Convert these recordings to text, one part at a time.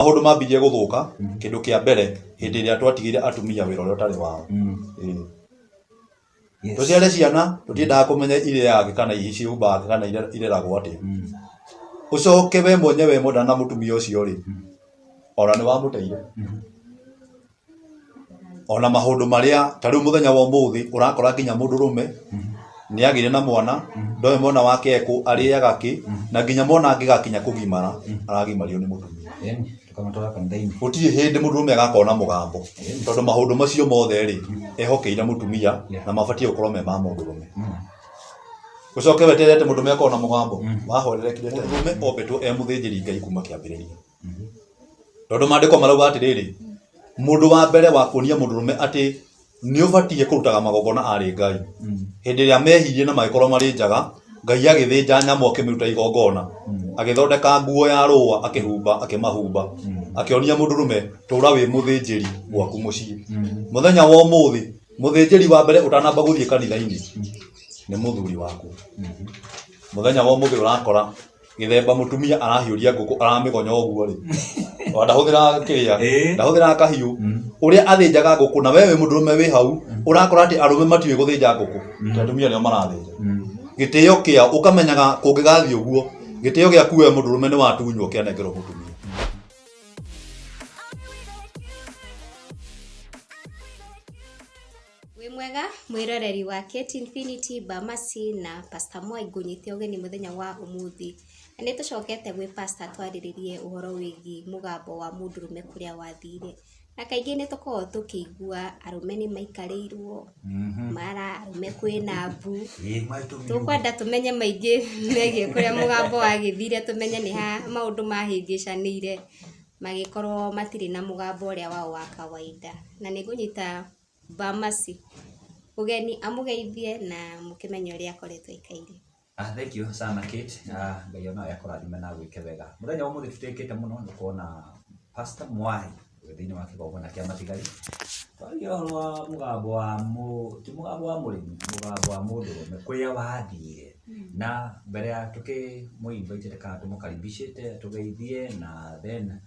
Maũndũ mambirie gũthũka kĩndũ kĩa mbere hĩndĩ ĩrĩa twatigĩire atumia wĩra ũrĩa ũtarĩ wao. Ĩĩ. Tũciare ciana tũtiendaga kũmenya irĩaga kĩ kana ciĩhumbaga kĩ kana ireragwo atĩa. Ũcoke we mwenyewe mwendana na mũtumia ũcio rĩ, ona nĩ wamũteire. Ona maũndũ marĩa ta rĩu mũthenya wa ũmũthĩ ũrakora nginya mũndũrũme nĩ agĩire na mwana, ndoĩ mwana wake ekũ, arĩaga kĩ, na nginya mwana angĩgakinya kũgimara, aragimario nĩ mũtumia. Tũkamũtwara kanitha-inĩ. Gũtirĩ hĩndĩ mũndũrũme agakorwo na mũgambo, tondũ maũndũ macio mothe rĩ, ehokeire mũtumia na mabatiĩ gũkorwo me ma mũndũrũme. Ũcoke weterere atĩ mũndũrũme akorwo na mũgambo, wahwererekire tene. Mũndũrũme ombĩtwo e mũthĩnjĩri Ngai kuma kĩambĩrĩria. Tondũ maandĩko marauga atĩrĩrĩ, mũndũ wa mbere wa kuonia mũndũrũme atĩ nĩ ũbatiĩ kũrutaga magongona arĩ Ngai. Hĩndĩ ĩrĩa mehirie na magĩkorwo marĩ njaga, Ngai agĩthĩnja nyamũ akĩmĩruta igongona, agĩthondeka nguo ya rũa akĩhumba, akĩmahumba, akĩonia mũndũrũme tũra wĩ mũthĩnjĩri gwaku mũciĩ. Mũthenya wa ũmũthĩ, mũthĩnjĩri wa mbere ũtanamba gũthiĩ kanitha-inĩ nĩ mũthuri waku. Mũthenya wa ũmũthĩ ũrakora gĩthemba mũtumia arahiũria ngũkũ aramĩgonya ũguo rĩ ona ndahũthĩraga kĩrĩa ndahũthĩraga kahiũ ũrĩa athĩnjaga ngũkũ na we wĩ mũndũrũme wĩ hau ũrakora atĩ arũme matiũĩ gũthĩnja ngũkũ ti atumia nĩo marathĩnja gĩtĩo kĩao ũkamenyaga kũngĩgathiĩ ũguo gĩtĩo gĩaku we mũndũrũme nĩ watunywo kĩanengerwo mũtumia. Wĩ mwega mwĩroreri wa Kate Infinity, Bamasi na Pastor Mwai ngũnyite ũgeni mũthenya wa ũmũthĩ. Na nĩ tũcokete gwĩ pastor twarĩrĩrie ũhoro wĩgiĩ mũgambo wa mũndũrũme kũrĩa wathire. Na kaingĩ nĩ tũkoragwo tũkĩigua arũme nĩ maikarĩirwo, mara arũme kwĩna mbu. Tũkwenda tũmenye maingĩ megiĩ kũrĩa mũgambo wagĩthire, tũmenye nĩ ha maũndũ mahĩngĩcanĩire, magĩkorwo matirĩ na mũgambo ũrĩa wao wa kawaida. Na nĩ ngũnyita Bamasi ũgeni amũgeithie na mũkĩmenye ũrĩa akoretwo aikaire. Ah, thank you sana Kate. Ah, Ngai onawe akũrathime na agwĩke wega. Mũthenya wa ũmũthĩ tũtĩkĩte mũno nĩ kuona Pastor Mwai wĩ thĩinĩ wa kĩgongona kĩa matigari. Twaria ũhoro wa mũgambo wa mũ, ti mũgambo wa mũrĩmi, mũgambo wa mũndũrũme kũrĩa wathire. Na mbere ya tũkĩmũ invite kana tũmũkaribicĩte tũgeithie na then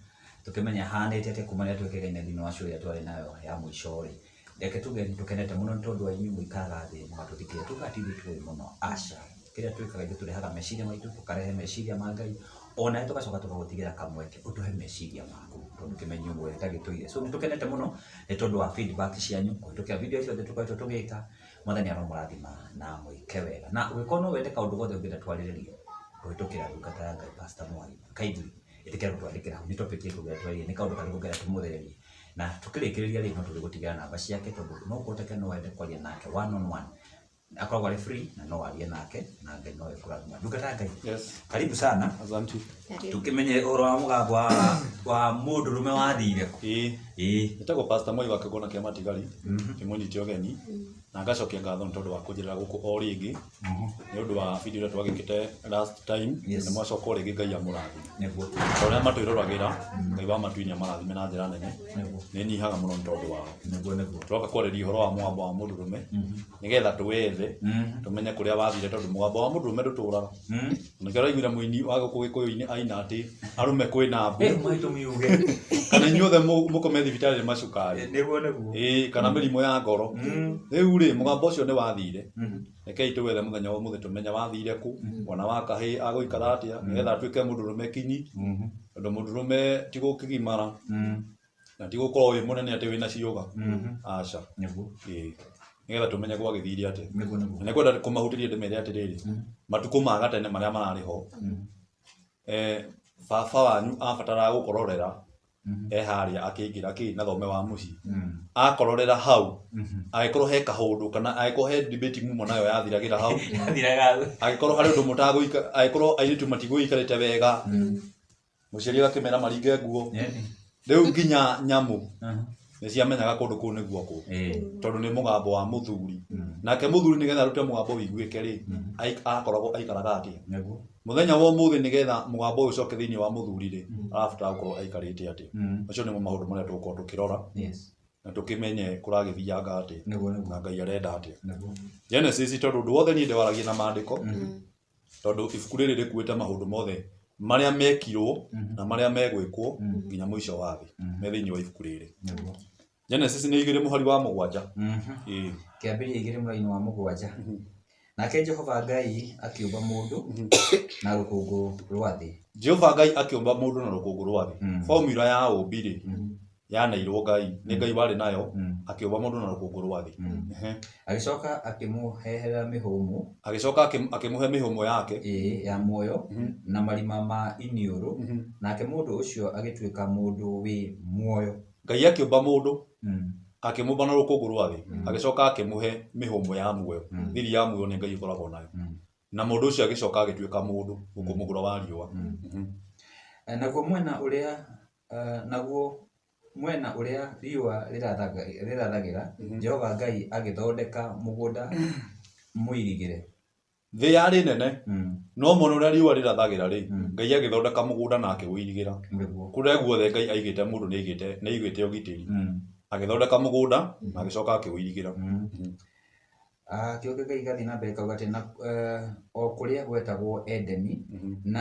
tũkĩmenye ahanĩte atĩa kuma rĩrĩa twekĩraine thĩinĩ wa show ĩrĩa twarĩ nayo ya mũico rĩ. Reke tuge nĩ tũkenete mũno nĩ tondũ wa inyuĩ mũikaraga thĩ mũgatũthikĩrĩria. Tugaga ti ithuĩ tũĩ mũno, aca. Kĩrĩa twĩkaga ithuĩ tũrehaga meciria maitũ, tũkarehe meciria ma Ngai, onawe tũgacoka tũgagũtigĩra kamweke ũtũhe meciria maku tondũ kĩmenyi ũmwe gĩtagĩtũire. So nĩ tũkenete mũno nĩ tondũ wa feedback cianyu kũhĩtũkĩra video ciothe tũkoretwo tũgĩka. Mwathani aromũrathima na amwĩke wega. Na ũngĩkorwo no wende kaũndũ gothe ũngĩenda twarĩrĩrie kũhĩtũkĩra ndungata ya Ngai Pastor Mwai, kindly ĩtĩkĩra gũtwandĩkĩra hau nĩ topic ĩrĩkũ ũngĩenda twarĩrĩrie, nĩ kaũndũ karĩkũ ũngĩenda tũmũthererie. Na tũkĩrĩkĩrĩria rĩ, no tũrĩgũtigĩra namba ciake tondũ no kũhoteke no wende kwaria nake one on one. Akoragwo arĩ free na no warie nake na Ngai no ekũrathima. Ndungata ya Ngai, Yes. karibu sana. Asante. Tũkĩmenye ũhoro wa mũgambo wa mũndũrũme wathire kũ. Ĩĩ. Ĩĩ. Njĩtagwo Pastor Mwai wa kĩgongona kĩa Matigari, ndĩmũnyite ũgeni na ngacokia ngatho nĩ tondũ wa kũnjĩrĩra gũkũ o rĩngĩ nĩ ũndũ wa video ĩrĩa twagĩkĩte last time. Yes. Nĩ mwacoka o rĩngĩ Ngai amũrathime. Nĩguo. Ta ũrĩa matwĩroragĩra, Ngai wa matu-inĩ amarathime na njĩra nene. Nĩguo. Nĩ nyihaga mũno nĩ tondũ wao. Nĩguo nĩguo. Tũroka kwarĩria ũhoro wa mũgambo wa mũndũrũme nĩgetha tũwethe tũmenye kũrĩa wathire tondũ mũgambo wa mũndũrũme ndũtũraga. Nĩkĩo ũraiguire mũini wa gũkũ gĩkũyũ-inĩ aina atĩ arũme kwĩna mbu. Eh, maitũ miuge. Kana inyuothe mũkome thibitarĩ nĩ macukari. Nĩguo nĩguo. Ĩĩ, kana mĩrimũ ya ngoro. Rĩu rĩ, mũgambo ũcio nĩ wathire. Rekei tũwethe mũthenya wa ũmũthĩ tũmenye wathire kũ, mwana wa kahĩĩ agũikara atĩa, nĩgetha atuĩke mũndũrũme kinyi. Tondũ mũndũrũme ti gũkĩgimara, na ti gũkorwo wĩ mũnene atĩ wĩna ciũga. Aca. Nĩguo. Ĩĩ. Nĩgetha tũmenye gwagĩthire atĩa. Nĩguo nĩguo. Na nĩngwenda kũmahutĩria ndĩmere atĩrĩrĩ, matukũ ma gatene marĩa mararĩ ho, baba wanyu abataraga gũkororera e harĩa akĩingĩra kĩ na thome wa mũciĩ. Akororera hau, angĩkorwo he kaũndũ kana angĩkorwo he debate muma nayo yathiragĩra hau, angĩkorwo harĩ ũndũ mũtagũika, angĩkorwo airĩtu matigũikarĩte wega, mũciari agakĩmera maringe nguo. Rĩu nginya nyamũ nĩ ciamenyaga kũndũ kũu nĩguo kũ, tondũ nĩ mũgambo wa mũthuri. Nake mũthuri nĩgetha arute mũgambo ũiguĩke rĩ, akoragwo aikaraga atĩa? Nĩguo. Mũthenya wa ũmũthĩ nĩgetha mũgambo ũyũ ũcoke thĩinĩ wa mũthuri rĩ, arabatara gũkorwo aikarĩte atĩa? Macio nĩmo maũndũ marĩa tũgũkorwo tũkĩrora na tũkĩmenye kũragĩthianga atĩa Nĩguo nĩguo. na Ngai arenda atĩa. Nĩguo. Genesis tondũ ũndũ wothe niĩ ndĩwaragia na maandĩko, tondũ ibuku rĩrĩ rĩkuĩte maũndũ mothe. Marĩa mekirwo na marĩa megwĩkwo nginya mũico wa thĩ me thĩinĩ wa ibuku rĩrĩ. Nĩguo. Genesis nĩ 2:7. Ĩĩ. Kĩambĩrĩria 2:7. Nake Jehova Ngai akĩũmba mũndũ na rũkũngũ rwa thĩ. Jehova Ngai akĩũmba mũndũ na rũkũngũ rwa thĩ. Formula ya ũũmbi rĩ yaneirwo Ngai, nĩ Ngai warĩ nayo, akĩũmba mũndũ na rũkũngũ rwa thĩ. Ehe. Agĩcoka akĩmũheehera mĩhũmũ Agĩcoka akĩmũhe mĩhũmũ yake ĩĩ ya muoyo na marima ma iniũrũ, nake mũndũ ũcio agĩtuĩka mũndũ wĩ muoyo. Ngai akĩũmba mũndũ akĩmũmba na rũkũngũ rwa thĩ, agĩcoka akĩmũhe mĩhũmũ ya muoyo. Thiri ya muoyo nĩ Ngai ĩkoragwo nayo. Na mũndũ ũcio agĩcoka agĩtuĩka mũndũ gũkũ mũhuro wa riũa. Naguo mwena ũrĩa naguo mwena ũrĩa riũa rĩrathagĩra, Jehova Ngai agĩthondeka mũgũnda mũirigĩre. Thĩ yarĩ nene, no mwena ũrĩa riũa rĩrathagĩra rĩ, Ngai agĩthondeka mũgũnda na akĩũirigĩra. Nĩguo. Kũrĩa guothe Ngai aigĩte mũndũ nĩ aigĩte ũgitĩri. Agĩthondeka mũgũnda na agĩcoka akĩũirigĩra. Kiugo kĩa Ngai gĩgathiĩ na mbere gĩkauga atĩ na o kũrĩa gwetagwo Edeni, na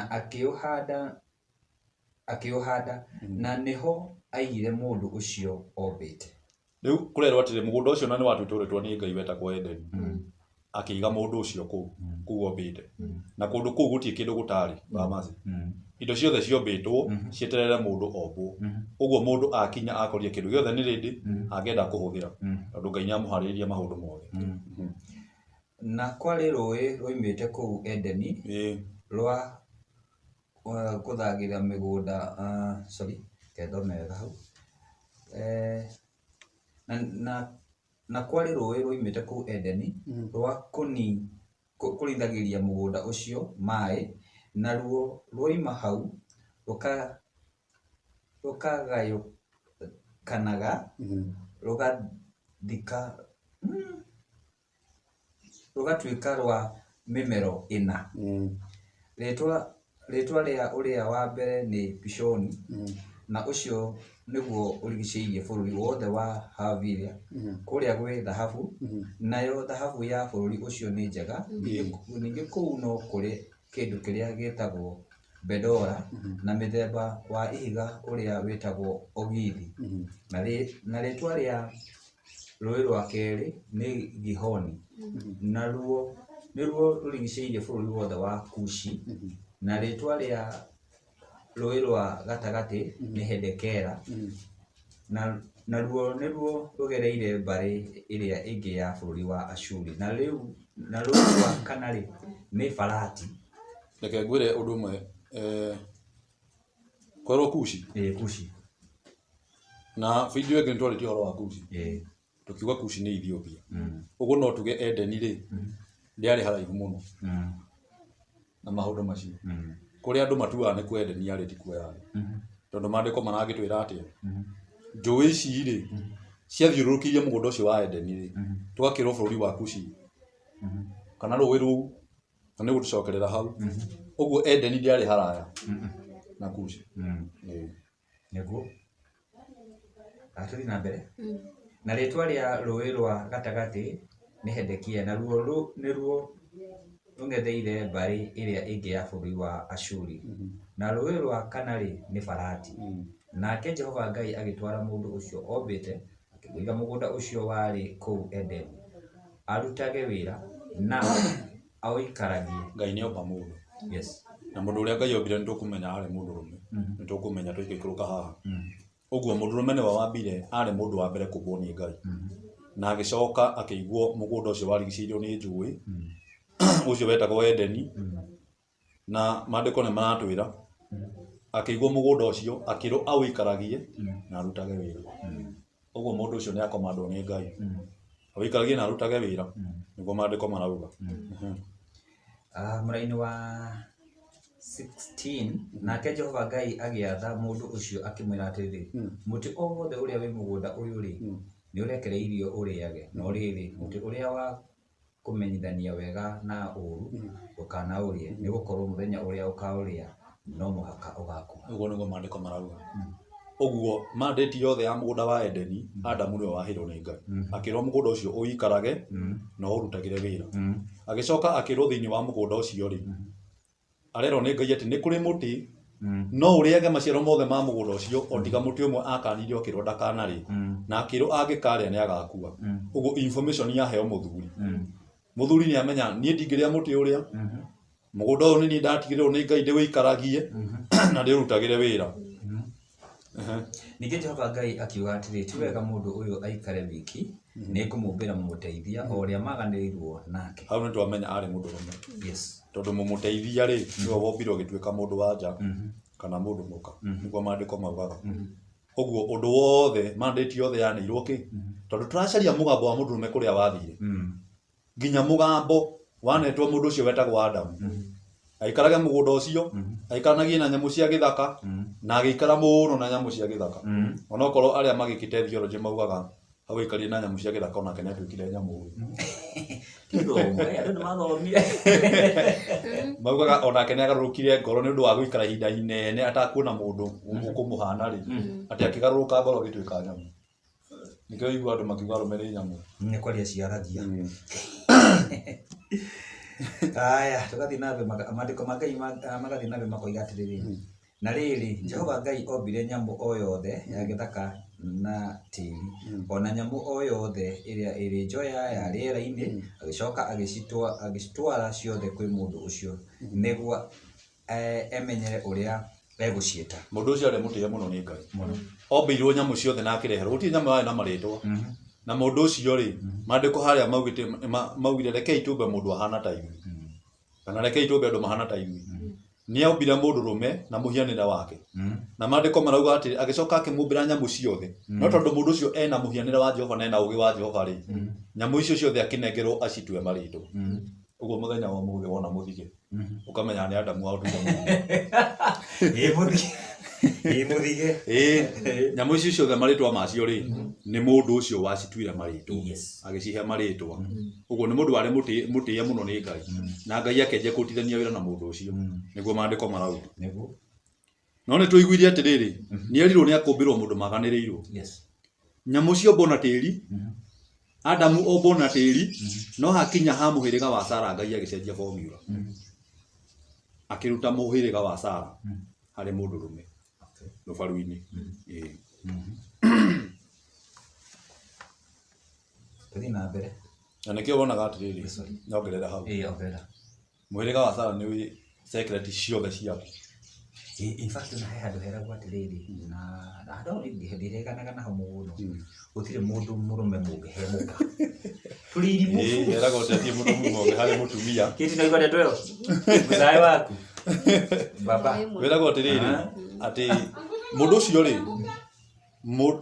akĩũhanda na nĩho aigire mũndũ ũcio ombĩte. Rĩu kũrerwo atĩrĩ, mũgũnda ũcio na nĩ watuĩtwo rĩtwa nĩ Ngai wetagwo Edeni. Akĩiga mũndũ ũcio kũu, kũu ombĩte. Na kũndũ kũu gũtirĩ kĩndũ gũtarĩ, Bamasi. Indo ciothe ciombĩtwo cieterere mũndũ ombwo. Ũguo mũndũ akinya akorire kĩndũ gĩothe nĩ rĩndĩ angĩenda kũhũthĩra. Tondũ Ngai nĩamũharĩrĩirie maũndũ mothe. Na kwarĩ rũũĩ rwoimĩte kũu Edeni rwa kũthagĩra mĩgũnda, sorry, reke thome wega hau. Na kwarĩ rũũĩ rwoimĩte kũu Edeni rwa kũrithagĩria mũgũnda ũcio maaĩ, naruo rwoima hau rũkagayũkanaga rũgathika rũgatuĩka rwa mĩmero ĩna. Rĩtwa rĩa ũrĩa wa mbere nĩ Pishoni, na ũcio nĩguo ũrigicĩirie bũrũri wothe wa Havila kũrĩa gwĩ thahabu, nayo thahabu ya bũrũri ũcio nĩ njega. Ningĩ kũu no kũrĩ kĩndũ kĩrĩa gĩtagwo Bedora, na mĩthemba wa ihiga ũrĩa wĩtagwo Ogithi. Na rĩtwa rĩa rũũĩ rwa kerĩ nĩ Gihoni, naruo nĩruo rũrigicĩirie bũrũri wothe wa Kushi, na rĩtwa rĩa rũũĩ rwa gatagatĩ nĩ Hedekera, naruo nĩruo rũgereire mbarĩ ĩrĩa ĩngĩ ya bũrũri wa Ashuri. Na rũũĩ rwa kana rĩ nĩ Farati. Reke ngwĩre ũndũ ũmwe, kwerwo Kushi. Ĩĩ, Kushi. Na video ĩngĩ nĩtwarĩtie ũhoro wa Kushi. Tukiuga Kushi nĩ Ethiopia. Ũguo no tuge Edeni rĩ, ndĩarĩ haraihu mũno na maũndũ macio. Kũrĩa andũ matuaga nĩ kuo Edeni yarĩ ti kuo yarĩ. Tondũ maandĩko maragĩtwĩra atĩa? Njũĩ ici rĩ, ciathiũrũrũkĩirie mũgũnda ũcio wa Edeni rĩ, tũgakĩrwo bũrũri wa Kushi. Kana rũĩ rũu, na nĩ gũtũcokerera hau. Ũguo Edeni ndĩarĩ haraya na Kushi. Nĩguo. Tũthiĩ na mbere. Na rĩtwa rĩa rũũĩ rwa gatagatĩ nĩ Hedekia, naruo nĩruo rũng'etheire mbarĩ ĩrĩa ĩngĩ ya bũrũri wa Ashuri. Na rũũĩ rwa kana rĩ nĩ Farati. Nake Jehova Ngai agĩtwara mũndũ ũcio ombĩte, akĩmũiga mũgũnda ũcio warĩ kũu Edeni, arutage wĩra na aũikaragie. Ngai nĩ omba mũndũ. Yes. Na mũndũ ũrĩa Ngai ombire nĩ tũkũmenya arĩ mũndũrũme. Nĩ tũkũmenya tũgĩikũrũka haha. Ũguo mũndũrũme nĩwe wambire, arĩ mũndũ wa mbere kũmbwo nĩ Ngai. Na agĩcoka akĩigwo mũgũnda ũcio warigicĩirio nĩ njũĩ, ũcio wetagwo Edeni. Na maandĩko nĩ maratwĩra, akĩigwo mũgũnda ũcio, akĩrwo aũikaragie na arutage wĩra. Ũguo mũndũ ũcio nĩ akomandwo nĩ Ngai. Aũikaragie na arutage wĩra, nĩguo maandĩko marauga. Mũraini wa 16, nake Jehova Ngai agĩatha mũndũ ũcio akĩmwĩra atĩrĩ, mũtĩ o wothe ũrĩa wĩ mũgũnda ũyũ rĩ, nĩ ũrekereirio ũrĩage, no rĩrĩ, mũtĩ ũrĩa wa kũmenyithania wega na ũũru ndũkanaũrĩe, nĩ gũkorwo mũthenya ũrĩa ũkaũrĩa no mũhaka ũgakua. Ũguo nĩguo maandĩko marauga. Ũguo mandate yothe ya mũgũnda wa Edeni, Adamu nĩwe waheirwo nĩ Ngai. Akĩrwo mũgũnda ũcio ũikarage na ũrutagĩre wĩra. Agĩcoka akĩrwo thĩinĩ wa mũgũnda ũcio rĩ, Arerwo nĩ Ngai atĩ nĩ kũrĩ mũtĩ no ũrĩage maciaro mothe ma mũgũnda ũcio o tiga mũtĩ ũmwe akanirio akĩrwo ndakanarĩe na akĩrwo angĩkarĩa nĩ agakua. Ũguo information yaheo mũthuri, mũthuri nĩ amenya niĩ ndingĩrĩa mũtĩ ũrĩa, mũgũnda ũyũ nĩ niĩ ndatigĩrĩrwo nĩ Ngai ndĩwĩikaragie na ndĩũrutagĩre wĩra. Ningĩ Jehova Ngai akiuga atĩrĩ, ti wega mũndũ ũyũ aikare wiki, nĩ ngũmũmbĩra mũmũteithia o ũrĩa maganĩrĩirwo nake. Hau nĩ twamenya arĩ mũndũrũme. Tondũ mũmũteithia rĩ, nĩwe wombirwo agĩtuĩka mũndũ wa nja kana mũndũ mũka, nĩguo maandĩko maugaga. Ũguo ũndũ wothe, mandate yothe yanĩirwo kĩ? Tondũ tũracaria mũgambo wa mũndũrũme kũrĩa wathire. Nginya mũgambo wanetwo mũndũ ũcio wetagwo Adamu. Aikarage mũgũnda ũcio, aikaranagie na nyamũ cia gĩthaka, na agĩikara mũno na nyamũ cia gĩthaka. Onokorwo arĩa magĩkĩte theology maugaga hau aikarire na nyamũ cia gĩthaka onake nĩ atuĩkire nyamũ. Ti andũ nĩ mathomire. Maugaga onake nĩ agarũrũkire ngoro nĩ ũndũ wa gũikara ihinda inene atakuona mũndũ ũkũmũhana rĩ, atĩ akĩgarũrũka ngoro agĩtuĩka nyamũ. Nĩkĩo ũiguaga andũ makiuga arũme nĩ nyamũ. Nĩ kwaria ciaragia. Aya, tũgathiĩ na mbere maandĩko ma Ngai magathiĩ na mbere makoiga atĩrĩrĩ, na rĩrĩ, Jehova Ngai ombire nyamũ o yothe ya gĩthaka na tĩri, o na nyamũ o yothe ĩrĩa ĩrĩ njoya ya rĩera-inĩ, agĩcoka agĩcitwara ciothe kwĩ mũndũ ũcio, nĩguo emenyere ũrĩa egũciĩta. Mũndũ ũcio arĩ mũtĩe mũno nĩ Ngai. Ombĩirwo nyamũ ciothe na akĩreherwo. Gũtirĩ nyamũ yarĩ na marĩtwa. Na mũndũ ũcio rĩ, maandĩko harĩa maugĩte maugire rekei tũmbe mũndũ ahana ta ithuĩ. Kana rekei tũmbe andũ mahana ta ithuĩ. Nĩ ombire mũndũrũme na mũhianĩre wake. Na maandĩko marauga atĩ agĩcoka akĩmũmbĩra nyamũ ciothe. No tondũ mũndũ ũcio ena mũhianĩre wa Jehova na ena ũgĩ wa Jehova rĩ, nyamũ icio ciothe akĩnengerwo acitue marĩtwa. Ũguo mũthenya wa ũmũthĩ wona mũthige, ũkamenya nĩ Adamu wa ũtuire mũthige. Ĩ mũthige. Ĩ mũthige. Ĩ, nyamũ icio ciothe marĩtwa macio rĩ, nĩ mũndũ ũcio wacituire marĩtwa. Agĩcihe marĩtwa. Ũguo nĩ mũndũ warĩ mũtĩe mũno nĩ Ngai. Na Ngai akĩanjia kũrutithania wĩra na mũndũ ũcio. Nĩguo maandĩko marauga. No nĩ tũiguire atĩrĩrĩ, nĩ erirwo nĩ akũmbĩrwo mũndũ maganĩrĩirwo. Nyamũ ciombwo na tĩri, Adamu ombwo na tĩri, no hakinya ha mũhĩrĩga wa Sara Ngai agĩcenjia formula. Akĩruta mũhĩrĩga wa Sara harĩ mũndũrũme rũbaru-inĩ. Ĩĩ. Tũthiĩ na mbere. Na nĩkĩo wonaga atĩrĩrĩ, nyongerera hau. Ĩĩ ongerera. Mũhĩrĩga wa Sara nĩ wĩ secret ciothe ciaku. In fact ona he handũ heragwo atĩrĩrĩ, na handũ hau ndireganaga naho mũno, gũtirĩ mũndũ mũrũme mũngĩhe mũka. Tũrĩ irimũ. Ĩĩ, heragwo atĩ hatirĩ mũndũ mũrũme ũngĩ harĩ mũtumia. Kĩti naigua ndeto ĩyo? Mũcaĩ waku. Baba. Wĩragwo atĩrĩrĩ, atĩ mũndũ ũcio rĩ,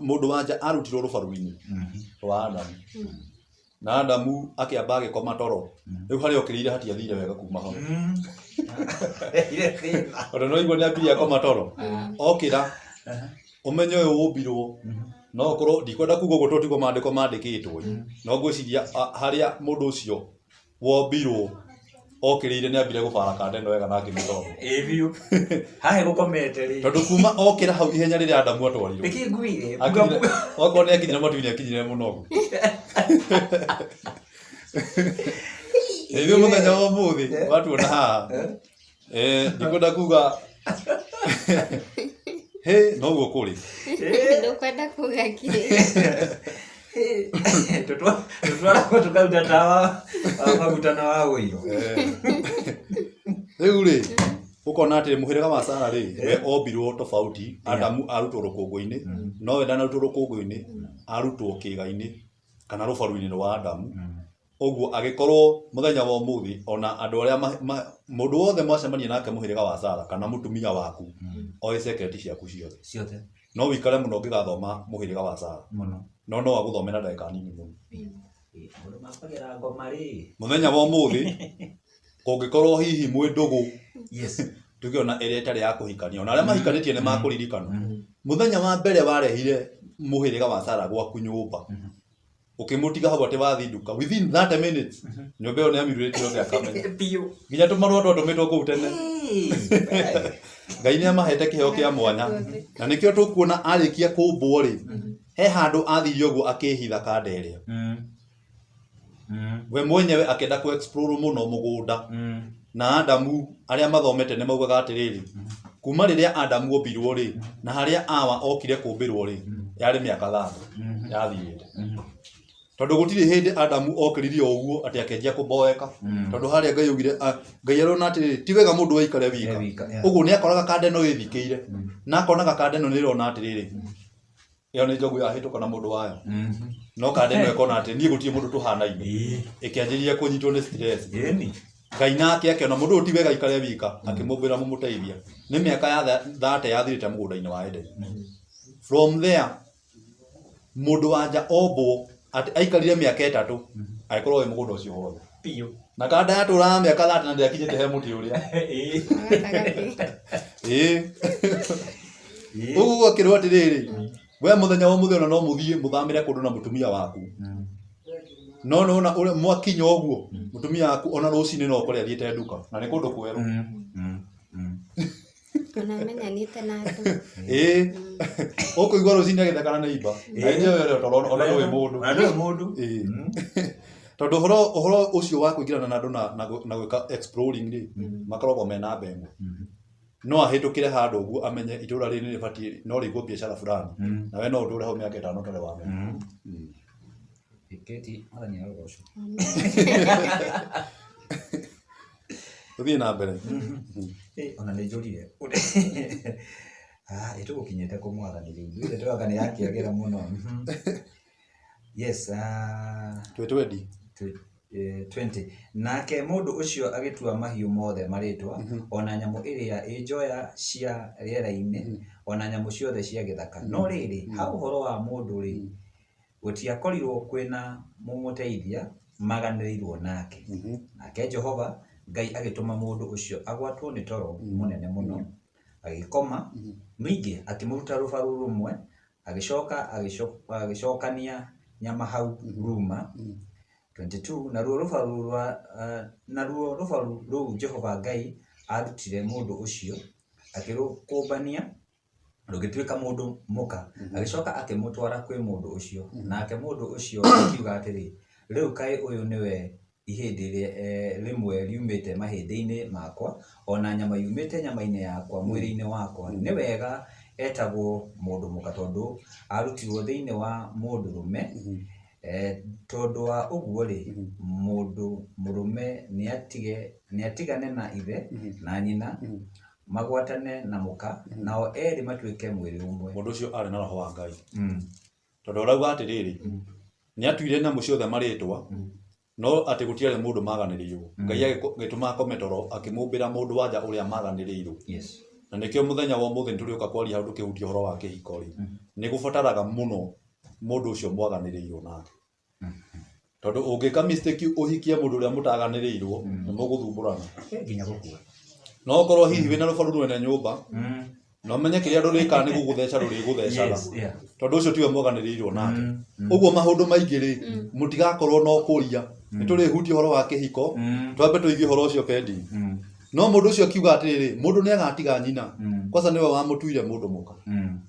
mũndũ wa nja arutirwo rũbaru-inĩ rwa Adamu. Na Adamu akĩamba agĩkoma toro. Rĩu harĩa okĩrĩire hatiathire wega kuma hau. Tondũ no igua nĩ ambirie akoma toro. Okĩra, ũmenye ũyũ ũmbirwo, no ũkorwo ndikwenda kuga ũguo tondũ tiguo maandĩko mandĩkĩtwo. No ngwĩciria harĩa mũndũ ũcio wombirwo okĩrĩire nĩ ambire gũbara kanda ĩno wega na akĩmĩthoma. Ĩĩ biũ. Haha gũkomete rĩ. Tondũ kuma okĩra hau ihenya rĩrĩa Adamu atwarirwo. Nĩkĩ nguire? Akinyire, okorwo nĩ akinyire matu-inĩ akinyire mũnogu. Ithuĩ mũthenya wa ũmũthĩ watuona haha. Ndikwenda kuga hĩ noguo kũrĩ. Ndũkwenda kuga kĩ? Tũtwaragwo tũkaruta tawa wa maguta na wa ũiro. Rĩu rĩ, ũkona atĩ mũhĩrĩga wa Sara rĩ, we ombirwo tofauti, Adamu arutwo rũkũngũ-inĩ, no we ndanarutwo rũkũngũ-inĩ, arutwo kĩĩga-inĩ kana rũbaru-inĩ rwa Adamu. Ũguo agĩkorwo mũthenya wa ũmũthĩ ona andũ arĩa mũndũ wothe mwacemania nake mũhĩrĩga wa Sara kana mũtumia waku, oĩ secret ciaku ciothe. Ciothe. No wĩikare mũno ũngĩgathoma mũhĩrĩga wa Sara. Mũno. No no agũthomera ndagĩka nini mũno. Maũndũ ma kũgera ngoma rĩ. Mũthenya wa ũmũthĩ kũngĩkorwo hihi mwĩ ndũgũ, Yes. tuge ona ĩrĩa ĩtarĩ ya kũhikania, ona arĩa mahikanĩtie nĩ makũririkana. Mũthenya wa mbere warehire mũhĩrĩga wa Sara gwaku nyũmba, ũkĩmũtiga hau atĩ wathiĩ nduka, within 30 minutes nyũmba ĩyo nĩ amirurĩtie yothe akamenya. Biũ. Nginya tũmarũa twatũmĩtwo kũu tene. Ngai nĩ amahete kĩheo kĩa mwanya. Na nĩkĩo tũkuona arĩkia kũmbwo rĩ, he handũ athire ũguo akĩhitha kanda ĩrĩa. We mwenyewe akĩenda kũ explore mũno mũgũnda. Na Adamu arĩa mathomete nĩ maugaga atĩrĩrĩ, kuma rĩrĩa Adamu ombirwo rĩ, na harĩa Awa okire kũmbĩrwo rĩ, yarĩ mĩaka 30 yathirĩte. Tondũ gũtirĩ hĩndĩ Adamu okĩririe o ũguo atĩ akĩanjia kũmboeka. Tondũ harĩa Ngai augire, Ngai arona atĩrĩrĩ, ti wega mũndũ aikare wika. E wika, yeah. Ũguo nĩ akoraga kanda ĩno ĩthikĩire. Na akonaga kanda ĩno nĩ ĩrona atĩrĩrĩ, ĩyo nĩ njogu yahĩtũka na mũndũ wayo. No kanda ĩno ĩkona atĩ niĩ gũtirĩ mũndũ tũhanaine. Ĩkĩanjĩrĩria kũnyitwo nĩ stress. Ĩni. Ngai nake akĩona mũndũ ũyũ ti wega aikare wika, akĩmũmbĩra mũmũteithia. Nĩ mĩaka ya 30 yathirĩte mũgũnda-inĩ wa Edeni. From there, mũndũ wa nja ombwo atĩ aikarire mĩaka 3 agĩkorwo wĩ mũgũnda ũcio wothe. Biũ. Na kanda yatũraga mĩaka 30 na ndĩakinyĩte he mũtĩ ũrĩa. Gatagatĩ. Ĩĩ. Ũguo gwakĩrwo atĩrĩrĩ, we mũthenya wa ũmũthĩ ona no mũthiĩ mũthamĩre kũndũ na mũtumia waku. No nona ũrĩa mwakinya ũguo, mũtumia waku ona rũcinĩ no ũkore athiĩte nduka, na nĩ kũndũ kwerũ. Ona amenyanĩte na andũ. Ĩĩ. Ũkũigua rũcinĩ agĩthekana na imba. Na hĩndĩ ĩyo ĩrĩa ũtorona ona ndũĩ mũndũ. Ona ndũĩ mũndũ. Ĩĩ. Tondũ ũhoro ũcio wa kũingĩrana na andũ na gwĩka exploring rĩ, makoragwo mena namba ĩmwe. No ahĩtũkĩre handũ ũguo amenye itũũra rĩrĩ nĩ rĩbatiĩ no rĩigwo biacara fulani. Na we no ũtũre hau mĩaka 5 ũtarĩ wamenya. Kate, Mwathani arogocwo. Tũthiĩ na mbere. Ona nĩ njũrire. Ĩtũgũkinyĩte kũ Mwathani rĩu. Ithuĩ tũroka nĩ yakĩagĩra mũno. Yes, Twĩ twendi. 20. Nake mũndũ ũcio agĩtua mahiũ mothe marĩtwa, ona nyamũ ĩrĩa ĩ njoya cia rĩera-inĩ, ona nyamũ ciothe cia gĩthaka. No rĩrĩ, ha ũhoro wa mũndũ rĩ, gũtiakorirwo kwĩna mũmũteithia maganĩrĩirwo nake. Nake Jehova Ngai agĩtũma mũndũ ũcio agwatwo nĩ toro mũnene mũno, agĩkoma. Ningĩ akĩmũruta rũbaru rũmwe, agĩcoka agĩcokania nyama hau ruma. 22 naruo rũbaru rwa naruo rũbaru rũu Jehova Ngai arutire mũndũ ũcio akĩrũkũmbania rũgĩtuĩka mũndũ mũka, agĩcoka akĩmũtwara kwĩ mũndũ ũcio. Nake mũndũ ũcio akiuga atĩrĩ, rĩu kaĩ ũyũ nĩwe ihĩndĩ rĩmwe riumĩte mahĩndĩ-inĩ makwa, ona nyama yumĩte nyama-inĩ yakwa mwĩrĩ-inĩ wakwa. Nĩ wega etagwo mũndũ mũka tondũ arutirwo thĩinĩ wa mũndũrũme. Tondũ wa ũguo rĩ, mũndũ mũrũme nĩatigane na ithe na nyina, magwatane na mũka, nao erĩ matuĩke mwĩrĩ ũmwe. Mũndũ ũcio arĩ na roho wa Ngai. Tondũ arauga atĩrĩrĩ, nĩatuire nyamũ ciothe marĩtwa, no atĩ gũtiarĩ mũndũ maganĩrĩirwo. Ngai agĩtũma akome toro, akĩmũmbĩra mũndũ wa nja ũrĩa maganĩrĩirwo. Na nĩkĩo mũthenya wa ũmũthĩ nĩtũrĩũka kwaria hau tũkĩhutia ũhoro wa kĩhiko rĩ, nĩ gũbataraga mũno mũndũ ũcio mwaganĩrĩirwo nake. Tondũ ũngĩka mistake ũhikie mũndũ ũrĩa mũtaganĩrĩirwo, nĩ mũgũthumbũrana. Nginya gũkua. No ũkorwo hihi wĩna rũbaru rwene nyũmba, na ũmenye kĩrĩa rũrĩkaga nĩ gũgũtheca rũrĩgũthecaga. Tondũ ũcio tiwe mwaganĩrĩirwo nake. Ũguo maũndũ maingĩ rĩ, mũtigakorwo no kũria. Nĩ tũrĩhutia ũhoro wa kĩhiko, twambe tũigue ũhoro ũcio pending. No mũndũ ũcio akiuga atĩrĩrĩ, mũndũ nĩ agatiga nyina, kwanza nĩwe wamũtuire mũndũ mũka.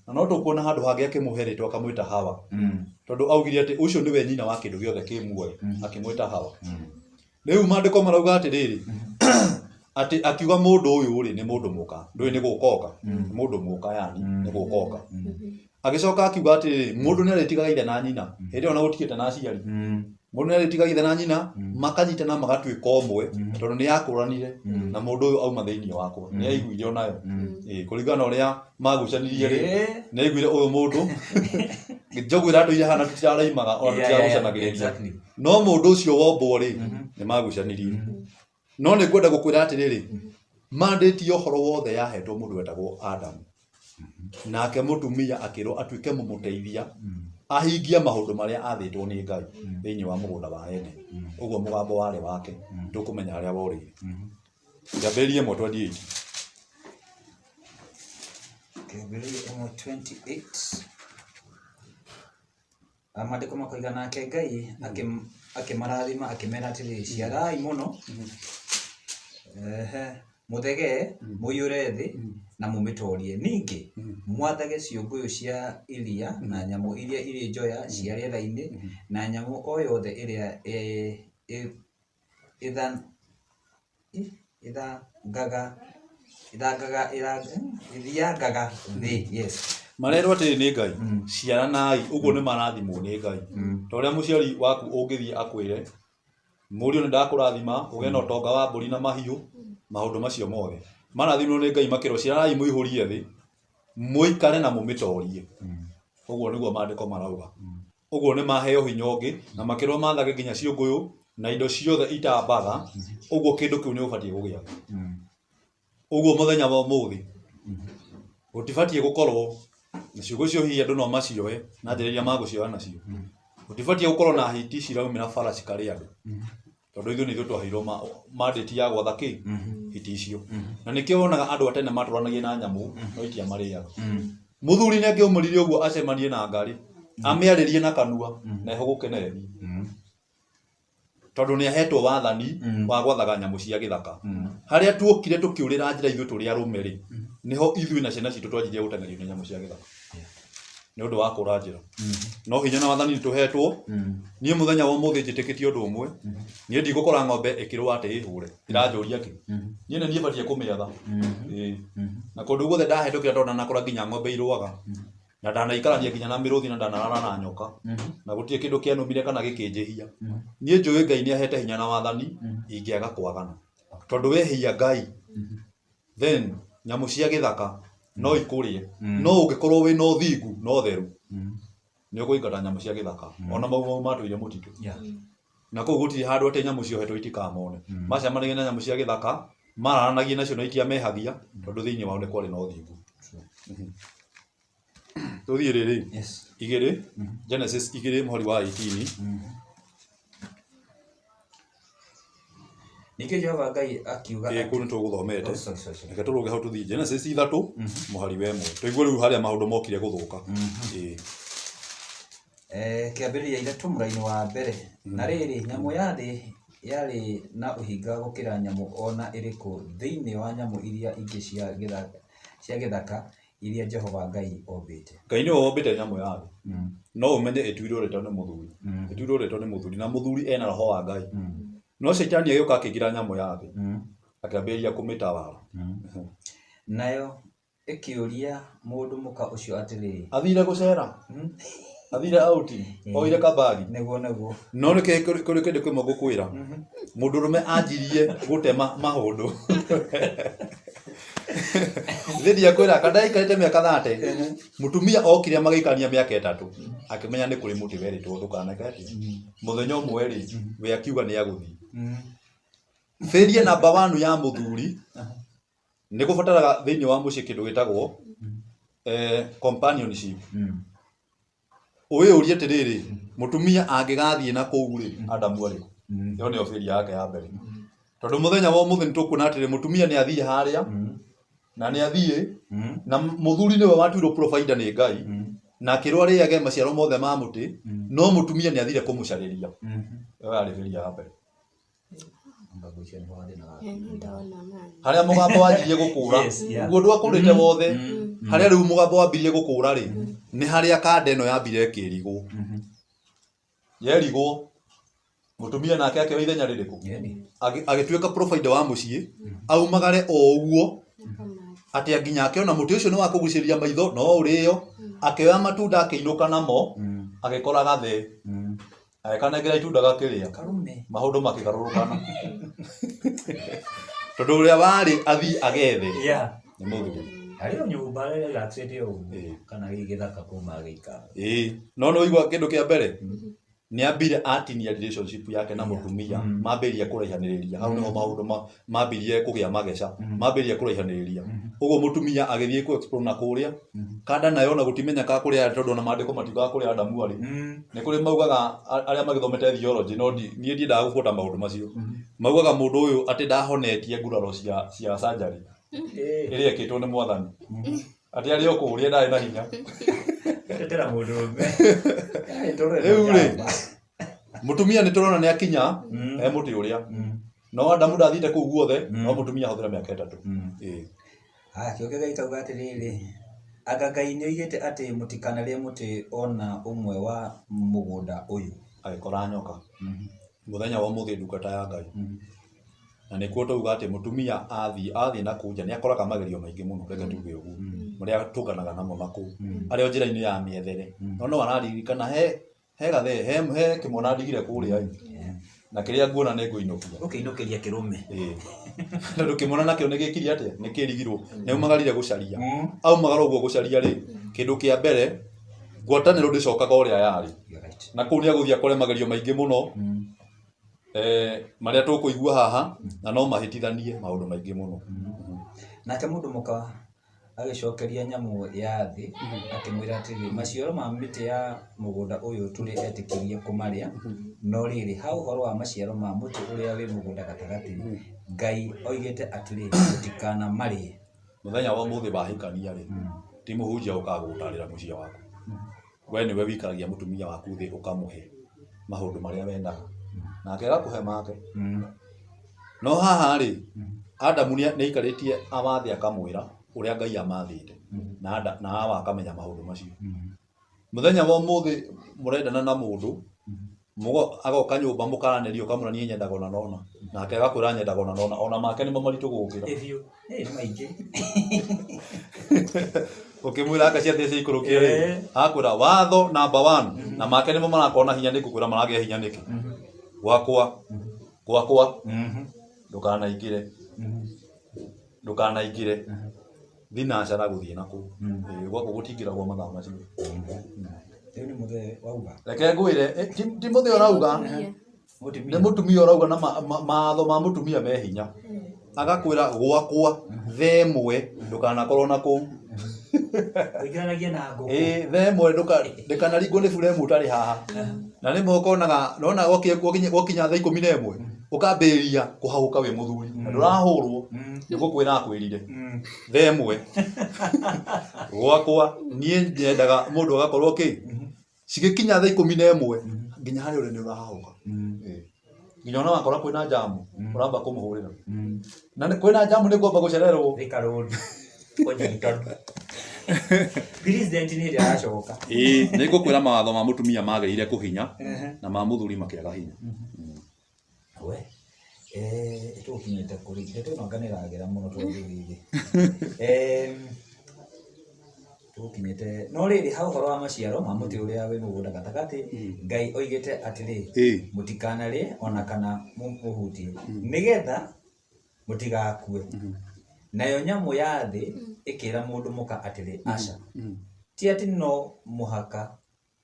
Na no tũkuona handũ hangĩ akĩmũhe rĩtwa akamwĩta Hawa. Tondũ augire atĩ ũcio nĩwe nyina wa kĩndũ gĩothe kĩ muoyo, akĩmwĩta Hawa. Rĩu maandĩko marauga atĩrĩrĩ, atĩ akiuga mũndũ ũyũ rĩ nĩ mũndũ mũka, ndũĩ nĩ gũkoka, nĩ mũndũ mũka yani nĩ gũkoka. Agĩcoka akiuga atĩrĩrĩ, mũndũ nĩ arĩtigaga ithe na nyina, hĩndĩ ĩyo ona gũtigĩte na aciari. Mũndũ nĩ arĩtigaga ithe na nyina, makanyitana magatuĩka ũmwe, tondũ nĩ yakũranire na mũndũ ũyũ auma thĩinĩ wakwa, nĩ aiguire onayo. Ĩĩ, kũringana na ũrĩa magucanirie rĩ, nĩ aiguire ũyũ mũndũ, njogu ĩratũire haha na tũtiraraimaga ona tũtiragucanagĩrĩria. No mũndũ ũcio wombwo rĩ, nĩ magucanirie. No nĩ ngwenda gũkwĩra atĩrĩrĩ, mandate ya ũhoro wothe yahetwo mũndũ wetagwo Adamu. Nake mũtumia akĩrwo atuĩke mũmũteithia, ahingie maũndũ marĩa athĩtwo nĩ Ngai thĩinĩ wa mũgũnda wa Edeni. Ũguo mũgambo warĩ wake, ndũkũmenya harĩa worĩire. Kĩambĩrĩria 1:28. Kĩambĩrĩria 1:28. Maandĩko makoiga nake Ngai akĩmarathima akĩmera atĩrĩ, ciarai mũno, mũthegee, mũiyũre thĩ na mũmĩtoorie. Ningĩ mwathage ciũngũyũ cia iria na nyamũ iria irĩ njoya cia rĩera-inĩ na nyamũ o yothe ĩrĩa Ĩthangaga ĩthangaga ĩthiangaga thĩ. Yes. Marerwo atĩrĩ nĩ Ngai, ciaranai, ũguo nĩ marathimwo nĩ Ngai. Ta ũrĩa mũciari waku ũngĩthiĩ akwĩre, mũriũ nĩ ndakũrathima, ũgĩe na ũtonga wa mbũri na mahiũ, maũndũ macio mothe. Marathimwo nĩ Ngai makĩrwo ciaranai mũihũrie thĩ, mũikare na mũmĩtorie. Ũguo nĩguo maandĩko marauga. Ũguo nĩ maheo hinya ũngĩ, na makĩrwo mathage nginya ciũngũyũ na indo ciothe itambaga, ũguo kĩndũ kĩu nĩ ũbatiĩ kũgĩa. Ũguo mũthenya wa ũmũthĩ, gũtibatiĩ gũkorwo na ciugo icio hihi andũ no macioe na njĩra iria magũcioya nacio. Gũtibatiĩ gũkorwo na hiti ciraumĩra bara cikarĩa andũ. Tondũ ithuĩ nĩ ithuĩ twaheirwo mandate ya gwatha kĩ? Hiti icio. Na nĩkĩo wonaga andũ a tene matũranagia na nyamũ no itiamarĩaga. Mũthuri nĩ angĩaumĩrire ũguo acemanie na ngari, amĩarĩrie na kanua na ĩhũgũke na ĩthiĩ. Tondũ nĩ ahetwo wathani wa gwathaga nyamũ cia gĩthaka. Harĩa tuokire tũkĩũrĩra njĩra ithuĩ tũrĩ arũme rĩ, nĩho ithuĩ na ciana citũ twanjirie gũteng'erio nĩ nyamũ cia gĩthaka. Nĩ ũndũ wa kũra njĩra. No hinya na wathani nĩ tũhetwo. Niĩ mũthenya wa ũmũthĩ njĩtĩkĩtie ũndũ ũmwe. Niĩ ndigũkora ng'ombe ĩkĩrũa atĩ ĩhũre. Ĩranjũria kĩ? Niĩ nĩ niĩ batiĩ kũmĩatha. Ĩĩ. Na kũndũ guothe ndahĩtũkĩra tondũ ndanakora nginya ng'ombe irũaga. Na ndanaikarania nginya na mĩrũthi na ndanarara na nyoka. Na gũtirĩ kĩndũ kĩanũmire kana gĩkĩnjĩhia. Niĩ njũĩ Ngai nĩ ahete hinya na wathani ingĩaga kwagana. Tondũ wehia Ngai, then nyamũ cia gĩthaka no ikũrĩe. No ũngĩkorwo wĩna ũthingu na ũtheru, nĩ ũkũingata nyamũ cia gĩthaka. Ona mau mau matũire mũtitũ. Na kũu gũtirĩ handũ atĩ nyamũ ciohetwo itikamone. Macemanagia na nyamũ cia gĩthaka, mararanagia nacio na itiamehagia, tondũ thĩinĩ wao nĩ kwarĩ na ũthingu. Tũthiĩ rĩrĩ, igĩrĩ, Genesis igĩrĩ mũhari wa 18. Ningĩ Jehova Ngai akiuga Ĩĩ, kũu nĩ tũgũthomete. Oh, sorry, sorry, sorry. Reke tũrũge hau tũthiĩ Genesis ithatũ mũhari wa ĩmwe. Tũigue rĩu harĩa maũndũ mokire gũthũka. Ĩĩ. Kĩambĩrĩria ithatũ mũraini wa mbere. Na rĩrĩ, nyamũ ya thĩ yarĩ na ũhinga gũkĩra nyamũ o na ĩrĩkũ thĩinĩ wa nyamũ iria ingĩ cia gĩthaka iria Jehova Ngai ombĩte. Ngai nĩwe wombĩte nyamũ ya thĩ. No ũmenye ĩtuirwo rĩtwa nĩ mũthuri. Ĩtuirwo rĩtwa nĩ mũthuri na mũthuri ena roho wa Ngai. No caitani agĩũka akĩingĩra nyamũ ya thĩ. Akĩambĩrĩria kũmĩtawara. Nayo ĩkĩũria mũndũ mũka ũcio atĩrĩ, Athire gũcera. Athire outing. Oire kabagi. Nĩguo nĩguo. No nĩ kũrĩ kĩndũ kĩmwe ngũkwĩra. Mũndũrũme anjirie gũtema maũndũ. Thĩ ndiakwĩra kana ndaikarĩte mĩaka 30. Mũtumia okire magĩikarania mĩaka 3. Akĩmenya nĩ kũrĩ mũtĩ werĩtwo ndũkaneke atĩa. Mũthenya ũmwe rĩ, we akiuga nĩ agũthiĩ. Failure number 1 ya mũthuri nĩ gũbataraga thĩinĩ wa mũciĩ kĩndũ gĩtagwo companionship. Wĩyũrie atĩrĩrĩ, mũtumia angĩgathiĩ na kũu rĩ, Adamu arĩ kũ? Ĩyo nĩyo failure yake ya mbere. Tondũ mũthenya wa ũmũthĩ nĩ tũkuona atĩrĩ, mũtumia nĩ athiĩ harĩa, na nĩ athiĩ, na mũthuri nĩwe watuirwo provider nĩ Ngai, na akĩrwo arĩage maciaro mothe ma mũtĩ, no mũtumia nĩ athire kũmũcarĩria. Ĩyo yarĩ failure ya mbere. Harĩa mũgambo wanjirie gũkũra, ũguo ndwakũrĩte wothe, harĩa rĩu mũgambo wambirie gũkũra rĩ, nĩ harĩa kanda ĩno yambire ĩkĩrigwo. Yerigwo, mũtumia nake akĩoya ithenya rĩrĩkũ? Agĩtuĩka provider wa mũciĩ, aumagare o ũguo, atĩ nginya akĩona mũtĩ ũcio nĩ wa kũgucĩrĩria maitho, no ũrĩo, akĩoya matunda akĩinũka namo, agĩkora gathee. Agĩkanengera itunda gakĩrĩa. Karume. Maũndũ makĩgarũrũkana. Tondũ ũrĩa warĩ athiĩ agethe nĩ mũthuri. Arĩ o nyũmba relaxĩte ũguo kana gĩthaka kuma agĩikara. Ĩĩ. No nĩ waigua kĩndũ kĩa mbere? Nĩ ambire atinia relationship yake na mũtumia, mambĩrĩria kũraihanĩrĩria. Hau nĩho maũndũ mambirie kũgĩa mageca, mambĩrĩria kũraihanĩrĩria. Ũguo mũtumia agĩthiĩ kũ explore na kũrĩa, kanda nayo ona gũtimenyekaga kũrĩa arĩ tondũ ona maandĩko matiugaga kũrĩa Adamu arĩ. Nĩ kũrĩ maugaga arĩa magĩthomete theology, no niĩ ndiendaga gũbuata maũndũ macio. Maugaga mũndũ ũyũ atĩ ndahonetie nguraro cia surgery ĩrĩa ĩkĩtwo nĩ mwathani. Atĩ arĩ o kũrĩa ndarĩ na hinya. Tetera mũndũ ũmwe. Rĩu rĩ, mũtumia nĩ tũrona nĩ akinya he mũtĩ ũrĩa. No Adamu ndathiĩte kũu guothe, no mũtumia ahũthĩra mĩaka 3. Ĩĩ. Haya, kĩo kĩu gĩkauga atĩrĩrĩ, anga Ngai nĩoigĩte atĩ mũtikanarĩe mũtĩ ona ũmwe wa mũgũnda ũyũ. Agĩkora nyoka. Mũthenya wa ũmũthĩ ndungata ya Ngai. Na nĩkuo twauga atĩ mũtumia athiĩ na kũu nja nĩ akoraga magerio maingĩ mũno, reke tuge ũguo, marĩa tũnganaga namo na kũu arĩ o njĩra-inĩ ya mĩethere. No araririkana he gathe he kĩmwana ndigire kũrĩa ĩ, na kĩrĩa nguona nĩ ngũinũkia. Ũkĩinũkĩria kĩrũme. Ĩĩ. Tondũ kĩmwana nakĩo nĩ gĩkiri atĩa? Nĩ kĩrigirwo. Nĩ aumagarire gũcaria. Aumagara ũguo gũcaria rĩ, kĩndũ kĩa mbere ngwatanĩro ndĩcokaga ũrĩa yarĩ. Na kũu nĩ agũthiĩ akore magerio maingĩ mũno, marĩa tũkũigua haha, na no mahĩtithanie maũndũ maingĩ mũno. Nake mũndũ mũka agĩcokeria nyamũ ya thĩ akĩmwĩra atĩrĩ, maciaro ma mĩtĩ ya mũgũnda ũyũ tũrĩ etĩkĩrie kũmarĩa, no rĩrĩ, ha ũhoro wa maciaro ma mũtĩ ũrĩa wĩ mũgũnda gatagatĩ, Ngai oigĩte atĩrĩ, mũtikanamarĩe. Mũthenya wa ũmũthĩ wahikania rĩ, ti mũhunjia ũkaga gũgũtarĩra mũciĩ waku. We nĩwe wikaragia mũtumia waku thĩ ũkamũhe maũndũ marĩa wendaga, nake agakũhe make. No haha rĩ, Adamu nĩ aikarĩtie Awa thĩ akamwĩra ũrĩa Ngai amathĩte, na Awa akamenya maũndũ macio. Mũthenya wa ũmũthĩ mũrendana na mũndũ, agoka nyũmba mũkaranĩria ũkamwĩra niĩ nyendaga ũna na ũna, nake agakwĩra nyendaga ũna na ũna, ona make nĩmo maritũ gũgũkĩra. Nĩ maingĩ. Ũkĩmwĩra anga ciathĩ ciikũrũkio rĩ, akwĩra watho number 1, na make nĩmo marakorwo na hinya, nĩ ngũkwĩra maragĩa hinya nĩkĩ? Gwakwa ndũkanaingĩre, ndũkanaingĩre thinacara gũthiĩ na kũu. Gwakwa gũtingĩragwo mathaa macio. Rĩu nĩ mũthee wauga. Reke ngwĩre, ti mũthee ũrauga, nĩ mũtumia ũrauga, na matho ma mũtumia me hinya. Agakwĩra gwakwa thaa ĩmwe ndũkanakorwo na kũu. Ũingĩranagie na ngũkũ. Thaa ĩmwe ndũkanaringwo nĩ buremu ũtarĩ haha. Na rĩmwe ũkonaga, nona gwakinya thaa 11 ũkambĩrĩria kũhagũka wĩ mũthuri. Na ndũrahũrwo, nĩ gũkwĩra akwĩrire. Thaa ĩmwe gwakwa niĩ nyendaga mũndũ agakorwo kĩ, cigĩkinya thaa 11 nginya harĩa ũrĩ nĩ ũrahahũka. Nginya ona wakora kwĩna jamu, ũramba kũmũhũrĩra. Na kwĩna jamu nĩ kwamba gũcererwo. Thika road. Kũnyitwo. President nĩ hĩndĩ aracoka. Nĩ ngũkwĩra mawatho ma mũtumia magĩrĩire kũhinya na ma mũthuri makĩaga hinya. We, tũkinyĩte kũrĩ ndeto ĩno anga nĩ ĩragĩra mũno tondũ rĩrĩ. Tũkinyĩte no rĩrĩ, ha ũhoro wa maciaro ma mũtĩ ũrĩa wĩ mũgũnda gatagatĩ, Ngai oigĩte atĩrĩ, mũtikanarĩe ona kana mũhutie, nĩgetha mũtigakue. Nayo nyamũ ya thĩ ĩkĩra mũndũ mũka atĩrĩ, aca, ti atĩ no mũhaka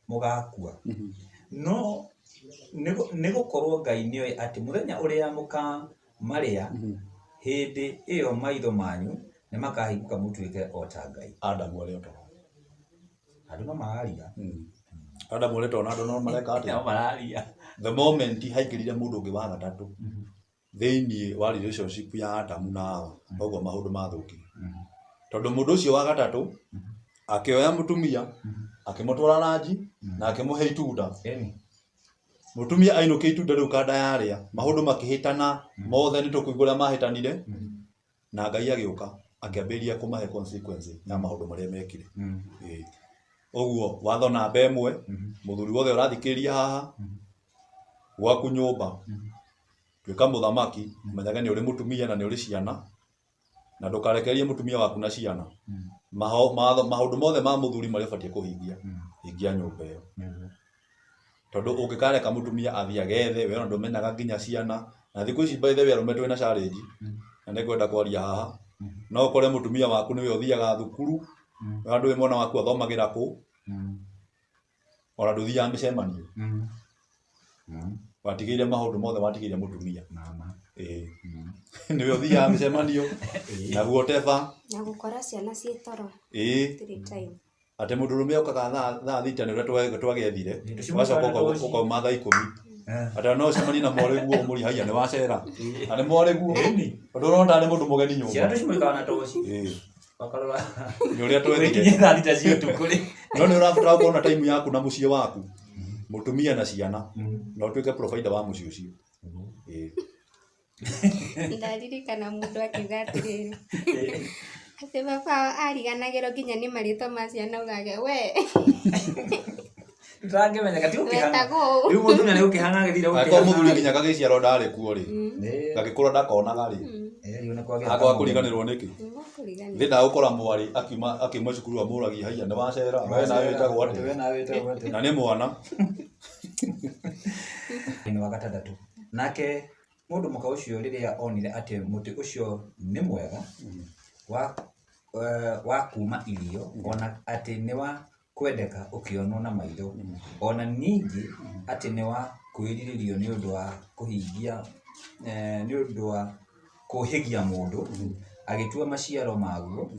mũgakua, no nĩ gũkorwo Ngai nĩoĩ atĩ mũthenya ũrĩa mũkamarĩa, hĩndĩ ĩyo maitho manyu nĩ makahingũka mũtuĩke o ta Ngai. Adamu arĩ o toro. Andũ no mararia. Adamu arĩ toro na andũ no mareka atĩa? No mararia. The moment haingĩrire mũndũ ũngĩ wa gatatũ thĩinĩ wa relationship ya Adamu na Hawa, noguo maũndũ mathũkire. Tondũ mũndũ ũcio wa gatatũ akĩoya mũtumia, akĩmũtwara ranji na akĩmũhe itunda. Mũtumia ainũkia itunda rĩu kanda yarĩa, maũndũ makĩhĩtana mothe, nĩ tũkũigua ũrĩa mahĩtanire, na Ngai agĩũka akĩambĩrĩria kũmahe consequence ya maũndũ marĩa mekire. Ũguo watho namba 1, mũthuri wothe ũrathikĩrĩria haha, gwaku nyũmba, tuĩka mũthamaki, menyage nĩ ũrĩ mũtumia na nĩ ũrĩ ciana, na ndũkarekererie mũtumia waku na ciana. Maũndũ mothe ma mũthuri marĩa ũbatiĩ kũhingia, hingia nyũmba ĩyo. Tondũ ũngĩkareka mũtumia athiĩ agethe, we ona ndũmenyaga nginya ciana. Na thikũ ici by the way arũme twĩna challenge, na nĩngwenda kwaria haha. No ũkore mũtumia waku nĩwe ũthiaga thukuru, na ndũĩ mwana waku athomagĩra kũ, ona ndũthiaga mĩcemanio. Watigĩire maũndũ mothe, watigĩire mũtumia. Nĩwe ũthiaga mĩcemanio, na whatever. Na gũkora ciana ciĩ toro. Three time. Atĩ mũndũrũme okaga thaa thita nĩ ũrĩa twagethire, ũgacoka ũkauma thaa 10. Atĩ no ũcemanie na mwarĩguo ũmũrie haiya nĩ wacera. Na nĩ mwarĩguo. Tondũ ũrona tarĩ mũndũ mũgeni nyũmba. Ciana tũcimũrĩkaga na toci. Wakarora. Nĩ ũrĩa twethire. Wĩkinyie thaa thita cia ũtukũ rĩ. No nĩ ũrabatara gũkorwo na time yaku na mũciĩ waku, mũtumia na ciana, na ũtuĩke provider wa mũciĩ ũcio. Ndaririkana mũndũ akiuga atĩrĩrĩ, atĩ baba ariganagĩrwo nginya nĩ marĩtwa ma ciana augage we. Ndangĩmenyeka ti gũkĩhang'a. Wetagwo ũũ. Rĩu mũtumia nĩ gũkĩhang'a agĩthire Angĩkorwo mũthuri gũkĩhang'a. nginya gagĩciarwo ndarĩ kuo rĩ, Ĩĩ. gagĩkũra ndakonaga rĩ, Ĩĩ, rĩu nĩ kwagĩa akwaga kũriganĩrwo nĩkĩ? Nĩmakũriganĩrwo. Thĩ ndagũkora mwarĩ akiuma akiuma cukuru amũragia haiya nĩ wacera we nawe wĩtagwo We atĩa nawe wĩtagwo atĩa? na nĩ mwana Thĩinĩ wa gatandatũ nake mũndũ mũka ũcio rĩrĩa onire atĩ mũtĩ ũcio nĩ mwega wa, wa kuma irio ona atĩ nĩ wa kwendeka ũkĩonwo na maitho ona ningĩ atĩ nĩ wa kwĩrirĩrio nĩ ũndũ wa kũhingia nĩ ũndũ wa kũhĩgia mũndũ agĩtua maciaro maguo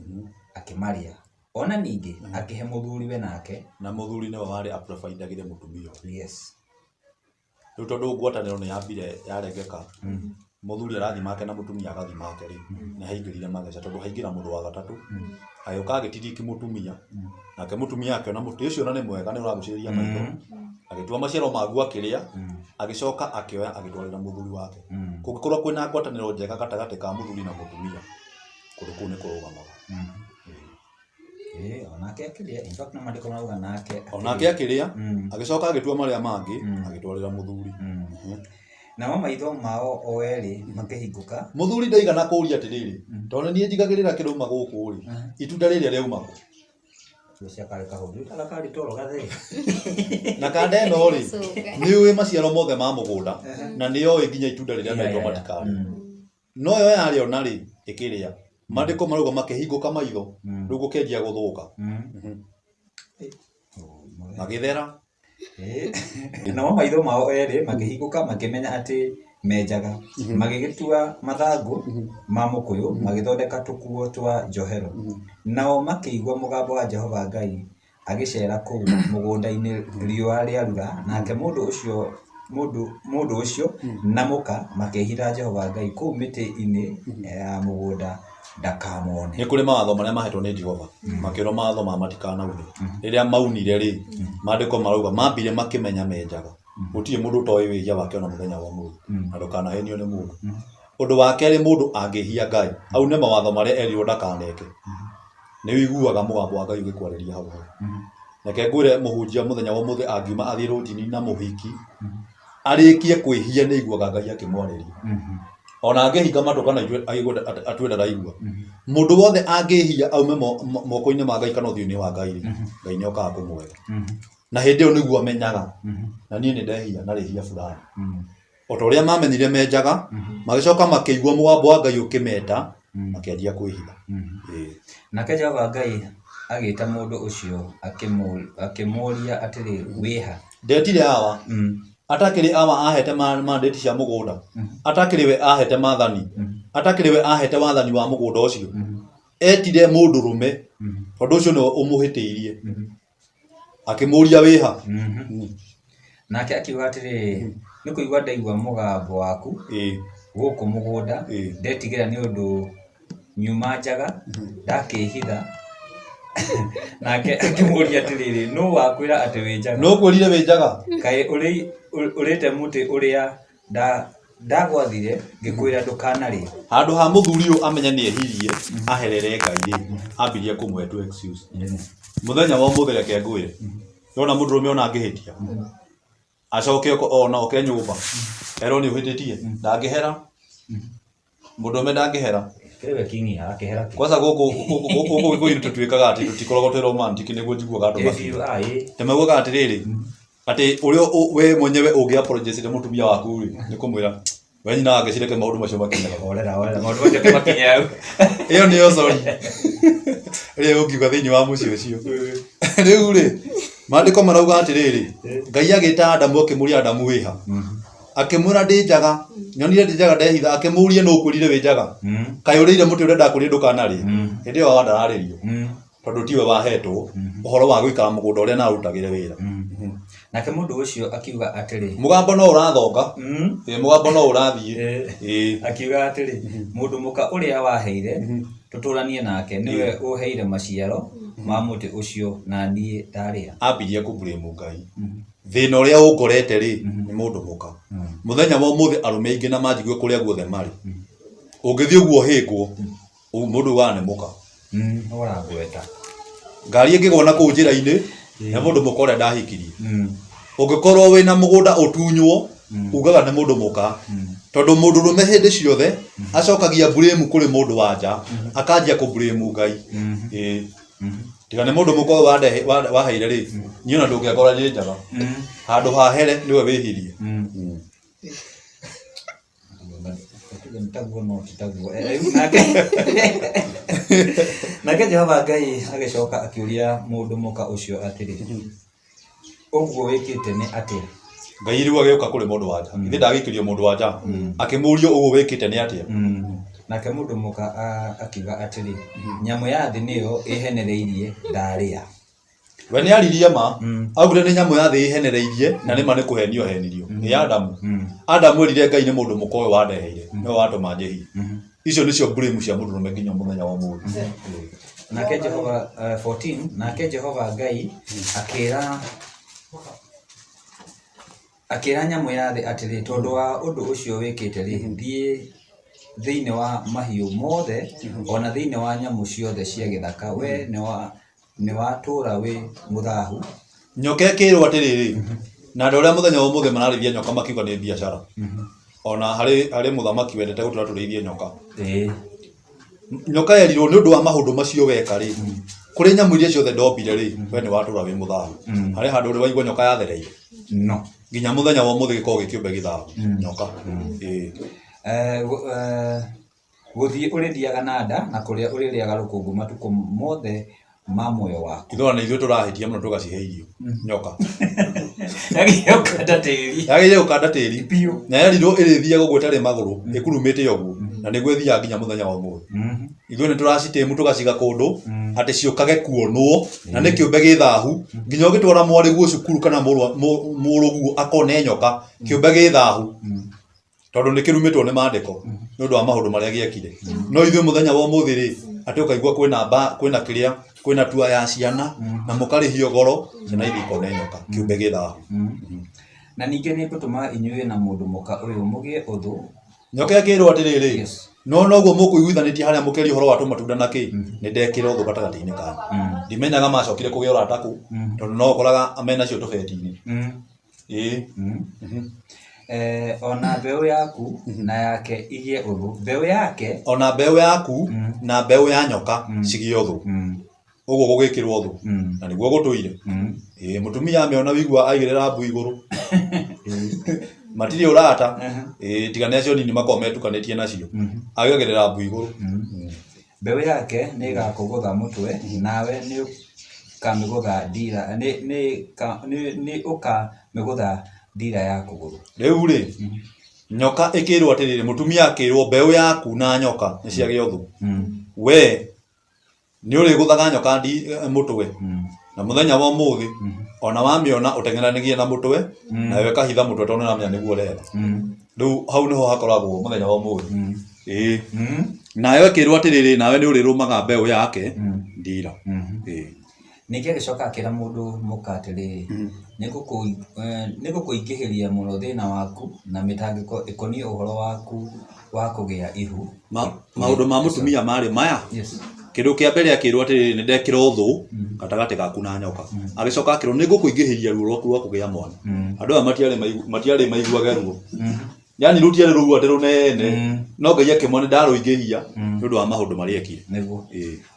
akĩmarĩa ona ningĩ akĩhe mũthuriwe nake na mũthuri nĩwe warĩ aprovidagĩre mũtumia ũyũ. Yes. Rĩu tondũ ngwatanĩro nĩ yambire yaregeka mũthuri arathiĩ make na mũtumia agathiĩ make rĩ nĩ haingĩrire mageca tondũ haingĩra mũndũ wa gatatũ agĩũka agĩtiriki mũtumia nake mũtumia akĩona mũtĩ ũcio na nĩ mwega nĩ ũragucĩrĩria maitho agĩtua maciaro maguo akĩrĩa agĩcoka akĩoya agĩtwarĩra mũthuri wake. Kũngĩkorwo kwĩna ngwatanĩro njega gatagatĩ ka mũthuri na mũtumia kũndũ kũu nĩ kũrũgamaga. Ĩĩ, onake akĩrĩa. In fact, no maandĩko marauga nake Onake akĩrĩa agĩcoka agĩtua marĩa mangĩ agĩtwarĩra mũthuri. Namo maitho mao o erĩ makĩhingũka. Mũthuri ndaigana kũũria atĩrĩrĩ, tondũ nĩ niĩ njigagĩrĩra kĩrauma gũkũ rĩ, itunda rĩrĩa rĩauma kũ? Cia karĩ kahũthũ kara karĩ toro gathee. Na kanda ĩno rĩ, Gũcũnga. nĩ ũĩ maciaro mothe ma mũgũnda na nĩ oĩ nginya itunda rĩrĩa metwo matikarĩe. No yo yarĩona rĩ, ĩkĩrĩa. Maandĩko marauga makĩhingũka maitho, rĩu gũkĩanjia gũthũka. Magĩthera. Namo maitho mao erĩ makĩhingũka makĩmenya atĩ menjaga. Magĩgĩtua mathangũ ma mũkũyũ magĩthondeka tũkuo twa njohero. Nao makĩigua mũgambo wa Jehova Ngai agĩceera kũu mũgũnda-inĩ riũa rĩarura, nake mũndũ ũcio mũndũ ũcio na mũka makĩĩhitha Jehova Ngai kũu mĩtĩ-inĩ ya mũgũnda ndakamone. Nĩ kũrĩ mawatho marĩa mahetwo nĩ Jehova makĩrwo mawatho ma matikanaune. Rĩrĩa maunire rĩ, maandĩko marauga mambire makĩmenya menjaga. Gũtirĩ mũndũ ũtoĩ wĩhia wake ona mũthenya wa ũmũthĩ na ndũkanahenio nĩ mũndũ. Ũndũ wa kerĩ mũndũ angĩhia Ngai aune mawatho marĩa erirwo ndakaneke nĩ ũiguaga mũgambo wa Ngai ũgĩkwarĩria hau hau. Reke ngwĩre mũhunjia mũthenya wa ũmũthĩ angiuma athiĩ rũnjini na mũhiki arĩkie kwĩhia nĩ aiguaga Ngai akĩmwarĩria. Ona angĩhinga matũ kana aigue atue ndaraigua. Mũndũ wothe angĩhia aume moko-inĩ ma Ngai kana ũthiũ-inĩ wa Ngai rĩ, Ngai nĩ okaga kũmwetha. Na hĩndĩ ĩyo nĩguo amenyaga na niĩ nĩ ndehia na rĩhia fulani. O ta ũrĩa mamenyire menjaga, magĩcoka makĩigua mũgambo wa Ngai ũkĩmeta, makĩanjia kwĩhitha. Ĩĩ. Nake Jehova Ngai agĩĩta mũndũ ũcio akĩmũũria atĩrĩ, wĩha? Ndetire Awa. Atakĩrĩ Awa ahete mandate cia mũgũnda. Atakĩrĩ we ahete maathani. Atakĩrĩ we ahete wathani wa mũgũnda ũcio. Etire mũndũrũme tondũ ũcio nĩwe ũmũhĩtĩirie. Akĩmũũria wĩha. Nake akiuga atĩrĩ, nĩ kũigua ndaigua mũgambo waku gũkũ mũgũnda, ndetigĩra nĩ ũndũ nyuma njaga, ndakĩĩhitha. Nake akĩmũũria atĩrĩrĩ, nũ wakwĩra atĩ wĩ njaga? Nũ ũkwĩrire wĩ njaga? Kaĩ ũrĩte mũtĩ ũrĩa ndagwathire ngĩkwĩra ndũkanarĩe? Handũ ha mũthuri ũyũ amenye nĩ ehirie aherere Ngai rĩ, ambirie kũmũhe tu excuse. Mũthenya wa ũmũthĩ reke ngwĩre, ndona mũndũrũme ona angĩhĩtia, acoke ona oke nyũmba, erwo nĩ ũhĩtĩtie, ndangĩhera. Mũndũrũme ndangĩhera. Kĩrĩ kingi akĩhera kĩ. Kwanza gũkũ gũkũ gĩkũyũ tũtuĩkaga atĩ tũtikoragwo twĩ romantic nĩguo njiguaga andũ makiuga. Nĩ maugaga atĩrĩrĩ, atĩ ũrĩa we mwenyewe ũngĩ apologize mũtumia waku rĩ, nĩ kũmwĩra we nyina wake cireke maũndũ macio makinye. Horera horera maũndũ macio kĩmakinye hau. Ĩyo nĩyo sorry ĩrĩa ũngiuga thĩinĩ wa mũciĩ ũcio. Rĩu rĩ, maandĩko marauga atĩrĩrĩ, Ngai agĩta Adamu akĩmũria Adamu wĩha. Akĩmwĩra ndĩ njaga, nyonire ndĩ njaga ndehitha, akĩmũria nũ ũkwĩrire wĩ njaga. Kaĩ ũrĩire mũtĩ ũrĩa ndakwĩrire ndũkanarĩe. Hĩndĩ ĩyo Hawa ndararĩrio. Tondũ tiwe wahetwo ũhoro wa gũikara mũgũnda ũrĩa na arutagĩre wĩra. Nake mũndũ ũcio akiuga atĩrĩ, Mũgambo no ũrathonga, mũgambo no ũrathiĩ. Akiuga atĩrĩ, mũndũ mũka ũrĩa waheire tũtũranie nake nĩwe ũheire maciaro ma mũtĩ ũcio na niĩ ndarĩa. Ambirie kũ blame Ngai. Thĩna ũrĩa ũngorete rĩ, nĩ mũndũ mũka. Mũthenya wa ũmũthĩ arũme aingĩ na manjigue kũrĩa guothe marĩ. Ũngĩthiĩ ũguo ũhĩngwo, mũndũ ugaga nĩ mũka. Ũrangweta. Ngari ĩngĩgwa na kũu njĩra-inĩ, Nĩ mũndũ mũka ũrĩa ndahikirie. Ũngĩkorwo wĩna mũgũnda ũtunywo, ugaga nĩ mũndũ mũka. Tondũ mũndũrũme hĩndĩ ciothe acokagia blame kũrĩ mũndũ wa nja, akanjia kũ blame Ngai. Ĩĩ. Tiga nĩ mũndũ mũka ũyũ waheire rĩ, niĩ ona ndũngĩakora ndĩ njaga. Handũ ha here nĩwe wĩhirie. Taguo no ti taguo. Rĩu nake nake Jehova Ngai agĩcoka akĩũria mũndũ mũka ũcio atĩrĩ, ũguo wĩkĩte nĩ atĩa? Ngai rĩu agĩũka kũrĩ mũndũ wa nja. Ithe ndagĩikĩrio mũndũ wa nja. Akĩmũria ũguo wĩkĩte nĩ atĩa? Nake mũndũ mũka akiuga atĩrĩ, nyamũ ya thĩ nĩyo ĩhenereirie ndarĩa. We nĩ aririe ma. Augire nĩ nyamũ ya thĩ ĩhenereirie na nĩ ma nĩ kũhenio ahenirio. Nĩ Adamu. Adamu erire Ngai nĩ mũndũ mũka ũyũ wandeheire. Nĩwe watũma njĩhie. Icio nĩcio blame cia mũndũrũme nginya mũthenya wa ũmũthĩ. Nake Jehova 14 nake Jehova Ngai akĩra akĩra nyamũ ya thĩ atĩrĩ, tondũ wa ũndũ ũcio wĩkĩte rĩ, thiĩ thĩinĩ wa mahiũ mothe o na thĩinĩ wa nyamũ ciothe cia gĩthaka, we nĩ watũũra wĩ mũthahu. Nyoka ĩkĩrwo atĩrĩrĩ, na andũ arĩa mũthenya wa ũmũthĩ mararĩithia nyoka makiuga nĩ biacara. Ona harĩ mũthamaki wendete gũtũra tũrĩithie nyoka. Nyoka yerirwo nĩ ũndũ wa maũndũ macio weka rĩ, kũrĩ nyamũ iria ciothe ndombire rĩ, we nĩ watũra wĩ mũthahu. Harĩ handũ ũrĩ waigua nyoka yathereire? No. Nginya mũthenya wa ũmũthĩ gĩkoragwo gĩ kĩũmbe gĩthahu, nyoka. Ĩĩ. Gũthiĩ ũrĩthiaga na nda, na kũrĩa ũrĩrĩaga rũkũngũ matukũ mothe ma muoyo waku. Ithuĩ ona nĩ ithuĩ tũrahĩtia mũno tũgacihe irio nyoka. Yagĩrĩire gũkanda tĩri. Yagĩrĩire gũkanda tĩri. Biũ. Na yerirwo ĩrĩthiaga ũguo ĩtarĩ magũrũ, ĩkurumĩte ũguo. Na nĩguo ĩthiaga nginya mũthenya wa ũmũthĩ. Ithuĩ nĩ tũracitĩmu tũgaciga kũndũ atĩ ciũkage kuonwo na nĩ kĩũmbe gĩ thahu. Nginya ũngĩtwara mwarĩguo cukuru kana mũrũguo akone nyoka, kĩũmbe gĩ thahu. Tondũ nĩ kĩrumĩtwo nĩ maandĩko nĩ ũndũ wa maũndũ marĩa gĩekire. No ithuĩ mũthenya wa ũmũthĩ rĩ, atĩ ũkaigua kwĩna mba, kwĩna kĩrĩa, kwĩna tua ya ciana na mũkarĩhio goro, ciana ithiĩ ikone nyoka, kĩũmbe gĩ thahu. Na ningĩ nĩ ngũtũma inyuĩ na mũndũ mũka ũyũ mũgĩe ũthũ. Nyoka ĩkĩrwo atĩrĩrĩ, no noguo mũkũiguithanĩtie harĩa mũkĩaria ũhoro wa tũmatunda na kĩ, nĩ ndekĩra ũthũ gatagatĩ-inĩ kanyu. Ndimenyaga macokire kũgĩa ũrata kũ, tondũ no ũkoraga menacio tũbeti-inĩ. Ĩĩ. Ona mbeũ yaku na yake igĩe ũthũ. Mbeũ yake Ona mbeũ yaku na mbeũ ya nyoka cigĩe ũthũ. Ũguo gũgĩkĩrwo ũthũ. Na nĩguo gũtũire. Ĩĩ mũtumia amĩona wĩigua aigĩrĩra mbu igũrũ. Matirĩ ũrata. Ĩĩ tiga nĩ acio nini makoragwo metukanĩtie nacio. Agagĩrĩra mbu igũrũ. Mbeũ yake nĩ ĩgaakũgũtha mũtwe, nawe nĩ ũkamĩgũtha ndiira, nĩ nĩ nĩ ũkamĩgũtha ndiira ya kũgũrũ. Rĩu rĩ, nyoka ĩkĩrwo atĩrĩrĩ, mũtumia akĩrwo mbeũ yaku na nyoka nĩ ciagĩa ũthũ. We nĩ ũrĩgũthaga nyoka mũtwe, na mũthenya wa ũmũthĩ ona wamĩona ũteng'eranagie na mũtwe, nayo ĩkahitha mũtwe tondũ nĩramenya nĩguo ũretha. Rĩu hau nĩho hakoragwo mũthenya wa ũmũthĩ. Ĩĩ. Nayo ĩkĩrwo atĩrĩrĩ, nawe nĩ ũrĩrũmaga mbeũ yake ndiira. Ĩĩ. Ningĩ agĩcoka akĩra mũndũ mũka atĩrĩ, Nĩngũkũingĩhĩria mũno thĩna waku na mĩtangĩko ĩkoniĩ ũhoro waku wa kũgĩa ihu. Maũndũ ma mũtumia marĩ maya, kĩndũ kĩa mbere akĩrwo atĩrĩrĩ, nĩ ndekĩra ũthũ gatagatĩ gaku na nyoka. Agĩcoka akĩrwo nĩ ngũkũingĩhĩria ruo rwaku rwa kũgĩa mwana. Andũ aya matiarĩ maiguage ruo. Yaani rũtiarĩ rũruo atĩ rũnene, no Ngai akĩmwĩra nĩ ndarũingĩhia nĩ ũndũ wa maũndũ marĩa ekire. Nĩguo.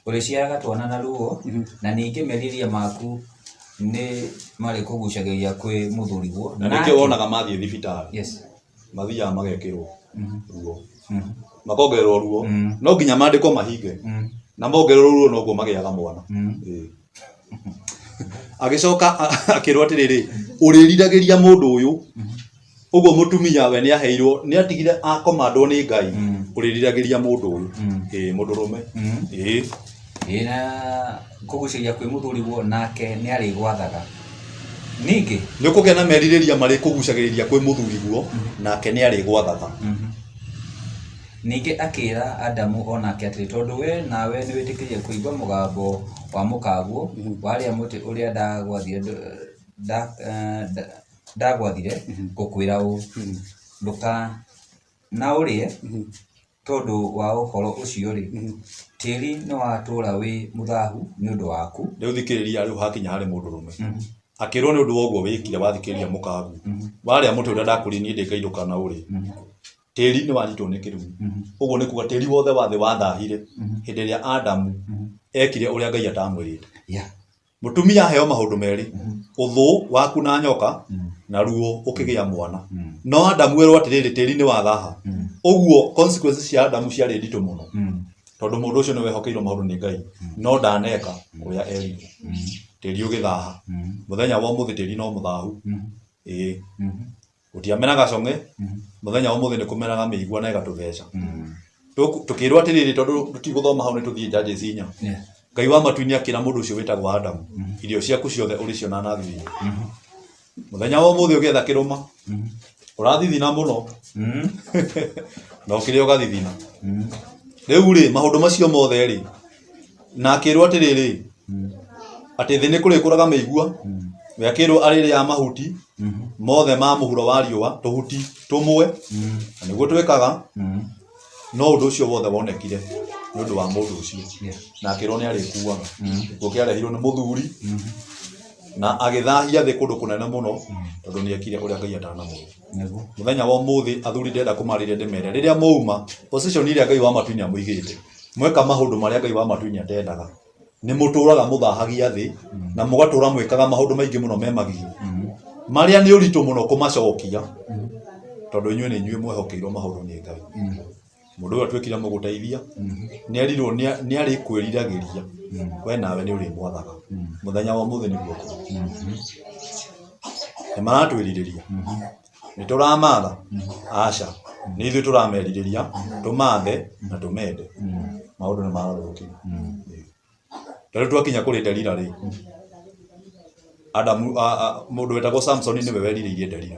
Ũrĩciaraga twana na ruo, na ningĩ merirĩria maku nĩ marĩkũgucagĩrĩria kwĩ mũthuriguo. Na nĩkĩo wonaga mathiĩ thibitarĩ. Mathiaga magekĩrwo ruo. Makongererwo ruo. No nginya mandĩkwo mahinge. Na mongererwo ruo noguo magĩaga mwana. Ĩĩ. Agĩcoka akĩrwo atĩrĩrĩ, ũrĩriragĩria mũndũ ũyũ. Ũguo mũtumia we nĩ aheirwo, nĩ atigire akomandwo nĩ Ngai, ũrĩriragĩria mũndũ ũyũ. Ĩĩ mũndũrũme. Ĩĩ. Ĩĩ na kũgucĩrĩria kwĩ mũthuriguo nake nĩ arĩgwathaga. Ningĩ. Nĩ ũkũgĩa na merirĩria marĩkũgucagĩrĩria kwĩ mũthuriguo, nake nĩ arĩgwathaga. Ningĩ akĩĩra Adamu o nake atĩrĩ, Tondũ wee nawe nĩwĩtĩkĩrire kũigua mũgambo wa mũkaguo, warĩa mũtĩ ũrĩa ndagwathire, ngũkwĩra ũũ, Ndũkanaũrĩe. Tondũ wa ũhoro ũcio-rĩ, tĩĩri nĩwatũũra wĩ mũthahu nĩ ũndũ waku. Rĩu thikĩrĩria, rĩu hakinya harĩ mũndũrũme. Akĩrwo nĩ ũndũ wa ũguo wĩkire wathikĩrĩria mũkagu. Warĩa mũtĩ ũrĩa ndakũririe niĩ ndĩ Ngai ndũkanaũrĩe. Tĩri nĩ wanyitwo nĩ kĩrumi. Ũguo nĩ kuga tĩri wothe wa thĩ wathahire hĩndĩ ĩrĩa Adamu ekire ũrĩa Ngai atamwĩrĩte. Mũtumia aheo maũndũ merĩ, ũthũ waku na nyoka na ruo ũkĩgĩa mwana. No Adamu erwo atĩrĩrĩ, tĩri nĩ wathaha. Ũguo consequences cia Adamu ciarĩ nditũ mũno. Tondũ mũndũ ũcio nĩ wehokeirwo maũndũ nĩ Ngai, no ndaneka ũrĩa erirwo. Tĩri ũgĩthaha. Mũthenya wa ũmũthĩ tĩri no mũthahu. Ĩĩ. Gũtiameraga cong'e, mũthenya wa ũmũthĩ nĩ kũmeraga mĩigua na ĩgatũtheca. Tũkĩrwo atĩrĩrĩ, tondũ tũtigũthoma hau nĩ tũthiĩ Judges 4. Ngai wa matu-inĩ akĩra mũndũ ũcio wĩtagwo Adamu, irio ciaku ciothe ũrĩciona na thithino. Mũthenya wa ũmũthĩ ũgĩetha kĩrũma, ũrathithina mũno, na ũkĩrĩa ũgathithina. Rĩu rĩ, maũndũ macio mothe rĩ, na akĩrwo atĩrĩrĩ, atĩ thĩ nĩ kũrĩkũraga mĩigua, we akĩrwo arĩrĩaga mahuti mothe ma mũhuro wa riũa, tũhuti tũmwe, na nĩguo twĩkaga, no ũndũ ũcio wothe wonekire nĩ ũndũ wa mũndũ ũcio. Na akĩrwo nĩ arĩkuaga. Gĩkuũ kĩarehirwo nĩ mũthuri, na agĩthahia thĩ kũndũ kũnene mũno, tondũ nĩ ekire ũrĩa Ngai atanamwĩra. Mũthenya wa ũmũthĩ athuri ndĩrenda kũmarĩria ndĩmere, rĩrĩa mwauma position ĩrĩa Ngai wa matu-inĩ amũigĩte, mweka maũndũ marĩa Ngai wa matu-inĩ atendaga, nĩ mũtũraga mũthahagia thĩ, na mũgatũra mwĩkaga maũndũ maingĩ mũno me magigi, marĩa nĩ ũritũ mũno kũmacokia, tondũ inyuĩ nĩ inyuĩ mwehokeirwo maũndũ nĩ Ngai. Mũndũ ũyũ atuĩkire mũgũteithia, nĩ erirwo nĩ arĩkwĩriragĩria, we nawe nĩ ũrĩmwathaga. Mũthenya wa ũmũthĩ nĩguo kũrĩ. Nĩ maratwĩrirĩria? Nĩ tũramatha? Aca. Nĩ ithuĩ tũramerirĩria, tũmathe na tũmende. Maũndũ nĩ magarũrũkire. Ta rĩu twakinya kũrĩ Delila rĩ, Adamu, mũndũ wetagwo Samson nĩwe werirĩirie Delila.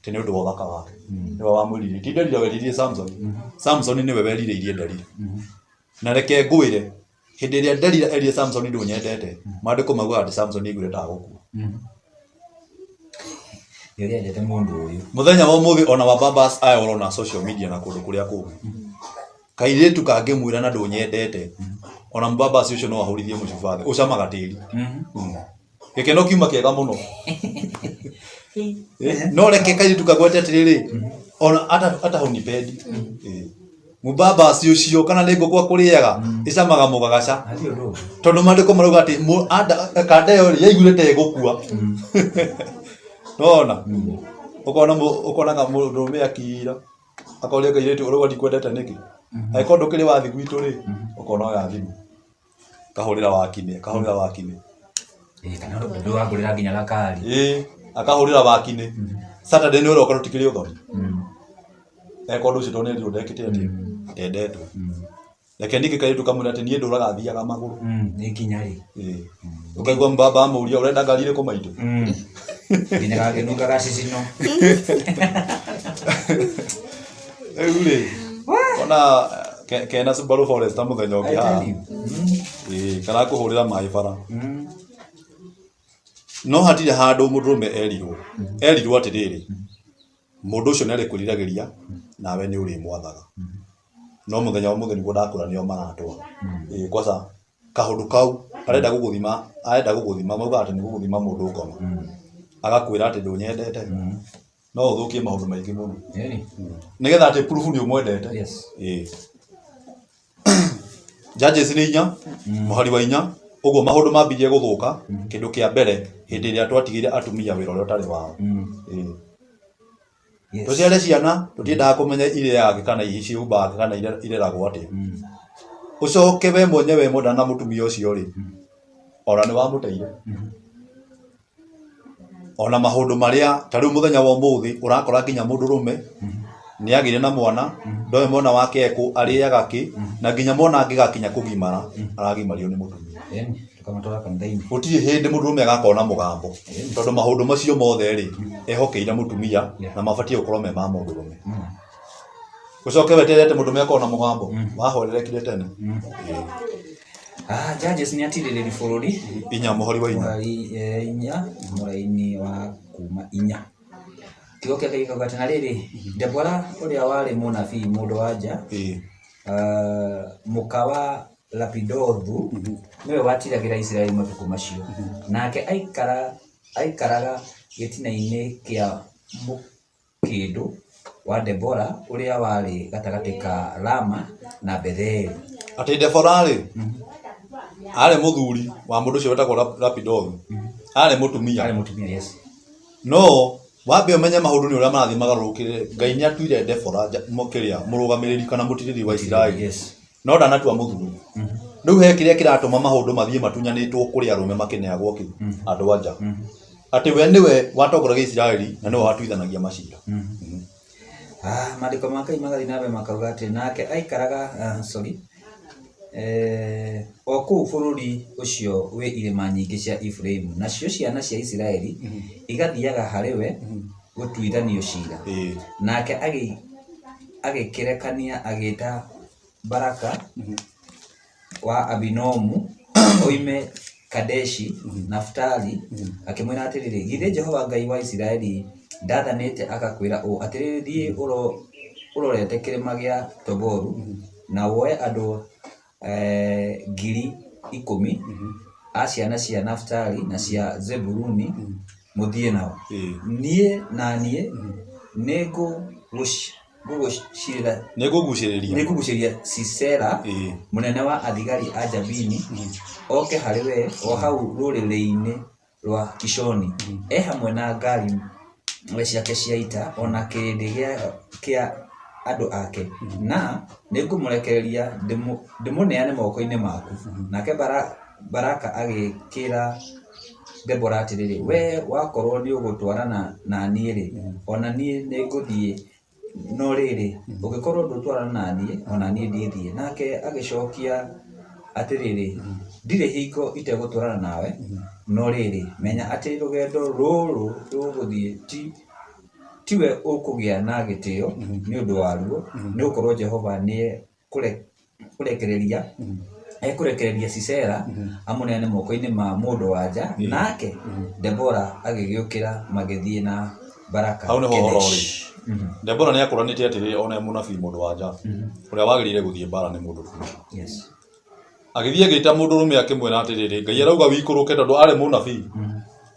Ti nĩ ũndũ wa ũthaka wake. Nĩwe wamwĩrirĩirie. Ti Delila werirĩirie Samson. Samson nĩwe werirĩirie Delila. Na reke ngwĩre, hĩndĩ ĩrĩa Delila erire Samson ndũnyendete, maandĩko maugaga atĩ Samson aiguire ta agũkua. Nĩ ũrĩa endete mũndũ ũyũ. Mũthenya wa ũmũthĩ ona wa babas aya ũrona social media na kũndũ kũrĩa kũngĩ. Kairĩtu kangĩmwĩra na ndũnyendete, ona mũbabas ũcio no ahũrithie mũcuba thĩ, ũcamaga tĩri. Gĩkeno kiuma kĩega mũno. No reke kairĩtu kagwete atĩrĩrĩ, ona hata hunipendi. Mũbabas ũcio kana nĩ ngũkũ akũrĩaga, ĩcamaga mũgagaca. Hatirĩ ũndũ ũngĩ. Tondũ maandĩko marauga atĩ kanda ĩyo rĩ, yaiguire ta ĩgũkua. Nĩwona? Ũkona ũkonaga mũndũrũme akira, akoria kairĩtu ũrauga ndikwendete nĩkĩ? Angĩkorwo ndũkĩrĩ wathi gwitũ rĩ, ũkona oya thimũ. Akahũrĩra wakinĩ, akahũrĩra wakinĩ. Kana ũndũ wangũrĩra nginya gakari. Ĩĩ, akahũrĩra wakinĩ. Saturday nĩ ũroka tũtikĩrĩ ũthoni. Eka ũndũ ũcio tondũ nĩ erirwo ndekĩte atĩa, ndendetwo. Reke ningĩ kairĩtu kamwĩre atĩ niĩ ndũraga thiaga magũrũ. Nĩ nginya rĩ. Ĩĩ. Ũkaigua mbaba amũria ũrenda ngari ĩrĩkũ maitũ? Nginya gakĩnunga gacicino. Rĩu rĩ, ona kena Subaru Forester mũthenya ũngĩ I haha. tell you. Ĩĩ, karakũhũrĩra maĩ bara. No hatirĩ handũ mũndũrũme erirwo. Erirwo atĩrĩrĩ, mũndũ ũcio nĩ arĩkwĩriragĩria nawe nĩ ũrĩmwathaga. No mũthenya wa ũmũthĩ nĩguo ndakũra nĩo maratwara. Ĩĩ, kwanza kaũndũ kau arenda gũgũthima, arenda gũgũthima, maugaga atĩ nĩ gũgũthima mũndũ ngoma. Agakwĩra atĩ ndũnyendete. No ũthũkie maũndũ maingĩ mũno. Really? Nĩgetha atĩ proof nĩ ũmwendete. Yes. Ĩĩ. Judges nĩ 4, mũhari wa 4, ũguo maũndũ mambirie gũthũka, kĩndũ kĩa mbere hĩndĩ ĩrĩa twatigĩire atumia wĩra ũrĩa ũtarĩ wao. Ĩĩ. Yes. Tũciare ciana, tũtiendaga kũmenya irĩaga kĩ kana ciĩhumbaga kĩ kana ireragwo atĩa. Ũcoke we mwenyewe mwendana na mũtumia ũcio rĩ, ona nĩ wamũteire. Ona maũndũ marĩa, ta rĩu mũthenya wa ũmũthĩ ũrakora nginya mũndũrũme nĩ agĩire na mwana, ndoĩ mwana wake ekũ, arĩaga kĩ, na nginya mwana angĩgakinya kũgimara, aragimario nĩ mũtumia. Ĩni, tũkamũtwara kanitha-inĩ. Gũtirĩ hĩndĩ mũndũrũme agakorwo na mũgambo, tondũ maũndũ macio mothe rĩ, ehokeire mũtumia na mabatiĩ gũkorwo me ma mũndũrũme. Ũcoke weterere atĩ mũndũrũme akorwo na mũgambo, wahwererekire tene. Ĩĩ. Judges nĩ atirĩrĩri bũrũri. 4 mũhari wa 4. Mũhari 4, mũraini wa kuma 4. Kiugo kĩa Ngai gĩkauga atĩ na rĩrĩ, Debora ũrĩa warĩ mũnabii mũndũ wa nja, Mũka wa Lapidothu nĩwe watiragĩra Isiraeli matukũ macio. Nake aikaraga gĩtina-inĩ kĩa mũkĩndũ wa Debora ũrĩa warĩ gatagatĩ ka Rama na Betheli. Atĩ Debora rĩ, arĩ mũthuri wa mũndũ ũcio wetagwo Lapidothu, arĩ mũtumia. Arĩ mũtumia, yes. No wambe ũmenye maũndũ nĩ ũrĩa marathiĩ magarũrũkĩte. Ngai nĩ atuire Debora kĩrĩa mũrũgamĩrĩri kana mũtirĩrĩri wa Isiraeli. Yes. No ndanatua mũthuri. Rĩu he kĩrĩa kĩratũma maũndũ mathiĩ matunyanĩtwo kũrĩ arũme makĩneagwo kĩ andũ anja. Atĩ we nĩwe watongoragia Isiraeli na nĩwe watuithanagia macira. Maandĩko ma Ngai magathiĩ na mbere makauga atĩ nake aikaraga, sorry, o kũu bũrũri ũcio wĩ irĩma nyingĩ cia Efiraimu, nacio ciana cia Isiraeli igathiaga harĩ we gũtuithanio cira. Nake agĩkĩrekania agĩĩta Baraka wa Abinoamu oime Kadeshi Nafitali, akĩmwĩra atĩrĩrĩ, Githĩ Jehova Ngai wa Isiraeli ndaathanĩte agakwĩra ũũ, 'Atĩrĩrĩ, thiĩ ũrorete kĩrĩma gĩa Taboru, na woe andũ 10,000 a ciana cia Nafitali na cia Zebuluni mũthiĩ nao. Niĩ na niĩ nĩngũgucĩrĩria nĩngũgucĩrĩria Sisera mũnene wa athigari a Jabini oke harĩ we o hau rũrĩrĩ-inĩ rwa Kishoni, e hamwe na ngari ciake cia ita o na kĩrĩndĩ kĩa andũ ake, na nĩngũmũrekereria ndĩmũneane moko-inĩ maku. Nake Baraka agĩkĩra Debora atĩrĩrĩ, Wee wakorwo nĩũgũtwarana na niĩ-rĩ, o na niĩ nĩngũthiĩ, no rĩrĩ, ũngĩkorwo ndũtwarana na niĩ, o na niĩ ndithiĩ. Nake agĩcokia atĩrĩrĩ, Ndirĩ hingo itegũtwarana nawe, no rĩrĩ, menya atĩ rũgendo rũrũ rũgũthiĩ tiwe ũkũgĩa na gĩtĩo nĩ ũndũ waruo, nĩ gũkorwo Jehova nĩekũrekereria ekũrekereria Sisera amũneane moko-inĩ ma mũndũ-wa-nja. Nake Debora agĩgĩũkĩra magĩthiĩ na Baraka Hau nĩho ũhoro ũrĩ. Kedeshi. Debora nĩ akũranĩte atĩrĩrĩ ona e mũnabii mũndũ wa nja ũrĩa wagĩrĩire gũthiĩ mbara nĩ mũndũ rũme. Yes. Agĩthiĩ agĩta mũndũ rũme akĩmwĩra atĩrĩrĩ, Ngai arauga wikũrũke tondũ arĩ mũnabii.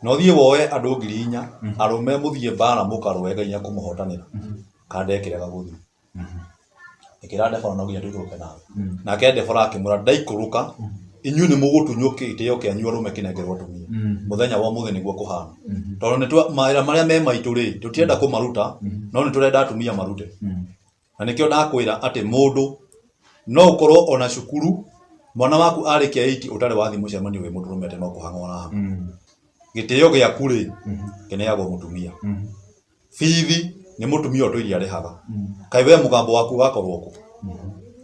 Na ũthiĩ woe andũ 4,000 arũme mũthiĩ mbara mũkarũe Ngai nĩekũmũhotanĩra. Kanda ĩkĩrega gũthiĩ. Ĩkĩra Debora no nginya tũikũrũke nawe. Nake Debora akĩmwĩra ndaikũrũka inyuĩ nĩ mũgũtunywo gĩtĩo kĩanyu arũme kĩnengerwo atumia. Mũthenya wa ũmũthĩ nĩguo kũhana. Tondũ nĩ mawĩra marĩa me maitũ rĩ, tũtirenda kũmaruta, no nĩ tũrenda atumia marute. Na nĩkĩo ndakwĩra atĩ mũndũ no ũkorwo ona cukuru mwana waku arĩkia 8 ũtarĩ wathiĩ mũcemanio wĩ mũndũrũme atĩ no kũhang'a ũrahang'a. Gĩtĩo gĩaku rĩ, kĩneagwo mũtumia. Bithi nĩ mũtumia ũtũire arĩhaga. Kaĩ we mũgambo waku ũgakorwo kũ?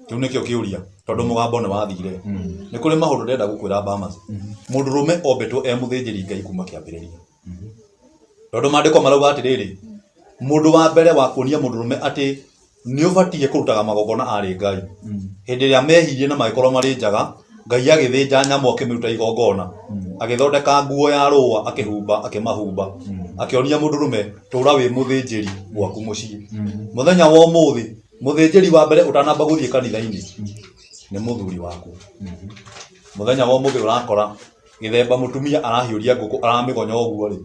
Kĩu nĩkĩo kĩũria tondũ mũgambo nĩ wathire. Nĩ kũrĩ maũndũ ndĩrenda gũkwĩra Bamas. Mũndũrũme ombĩtwo e mũthĩnjĩri Ngai kuma kĩambĩrĩria. Tondũ maandĩko marauga atĩrĩrĩ, mũndũ wa mbere wa kuonia mũndũrũme atĩ nĩ ũbatiĩ kũrutaga magongona arĩ Ngai. Hĩndĩ ĩrĩa mehirie na magĩkorwo marĩ njaga, Ngai agĩthĩnja nyamũ akĩmĩruta igongona. Agĩthondeka nguo ya rũa akĩhumba, akĩmahumba. Akĩonia mũndũrũme tũra wĩ mũthĩnjĩri gwaku mũciĩ. Mũthenya wa ũmũthĩ, mũthĩnjĩri wa mbere ũtanamba gũthiĩ kanitha-inĩ nĩ mũthuri waku. Mũthenya wa ũmũthĩ ũrakora gĩthemba mũtumia arahiũria ngũkũ aramĩgonya ũguo rĩ,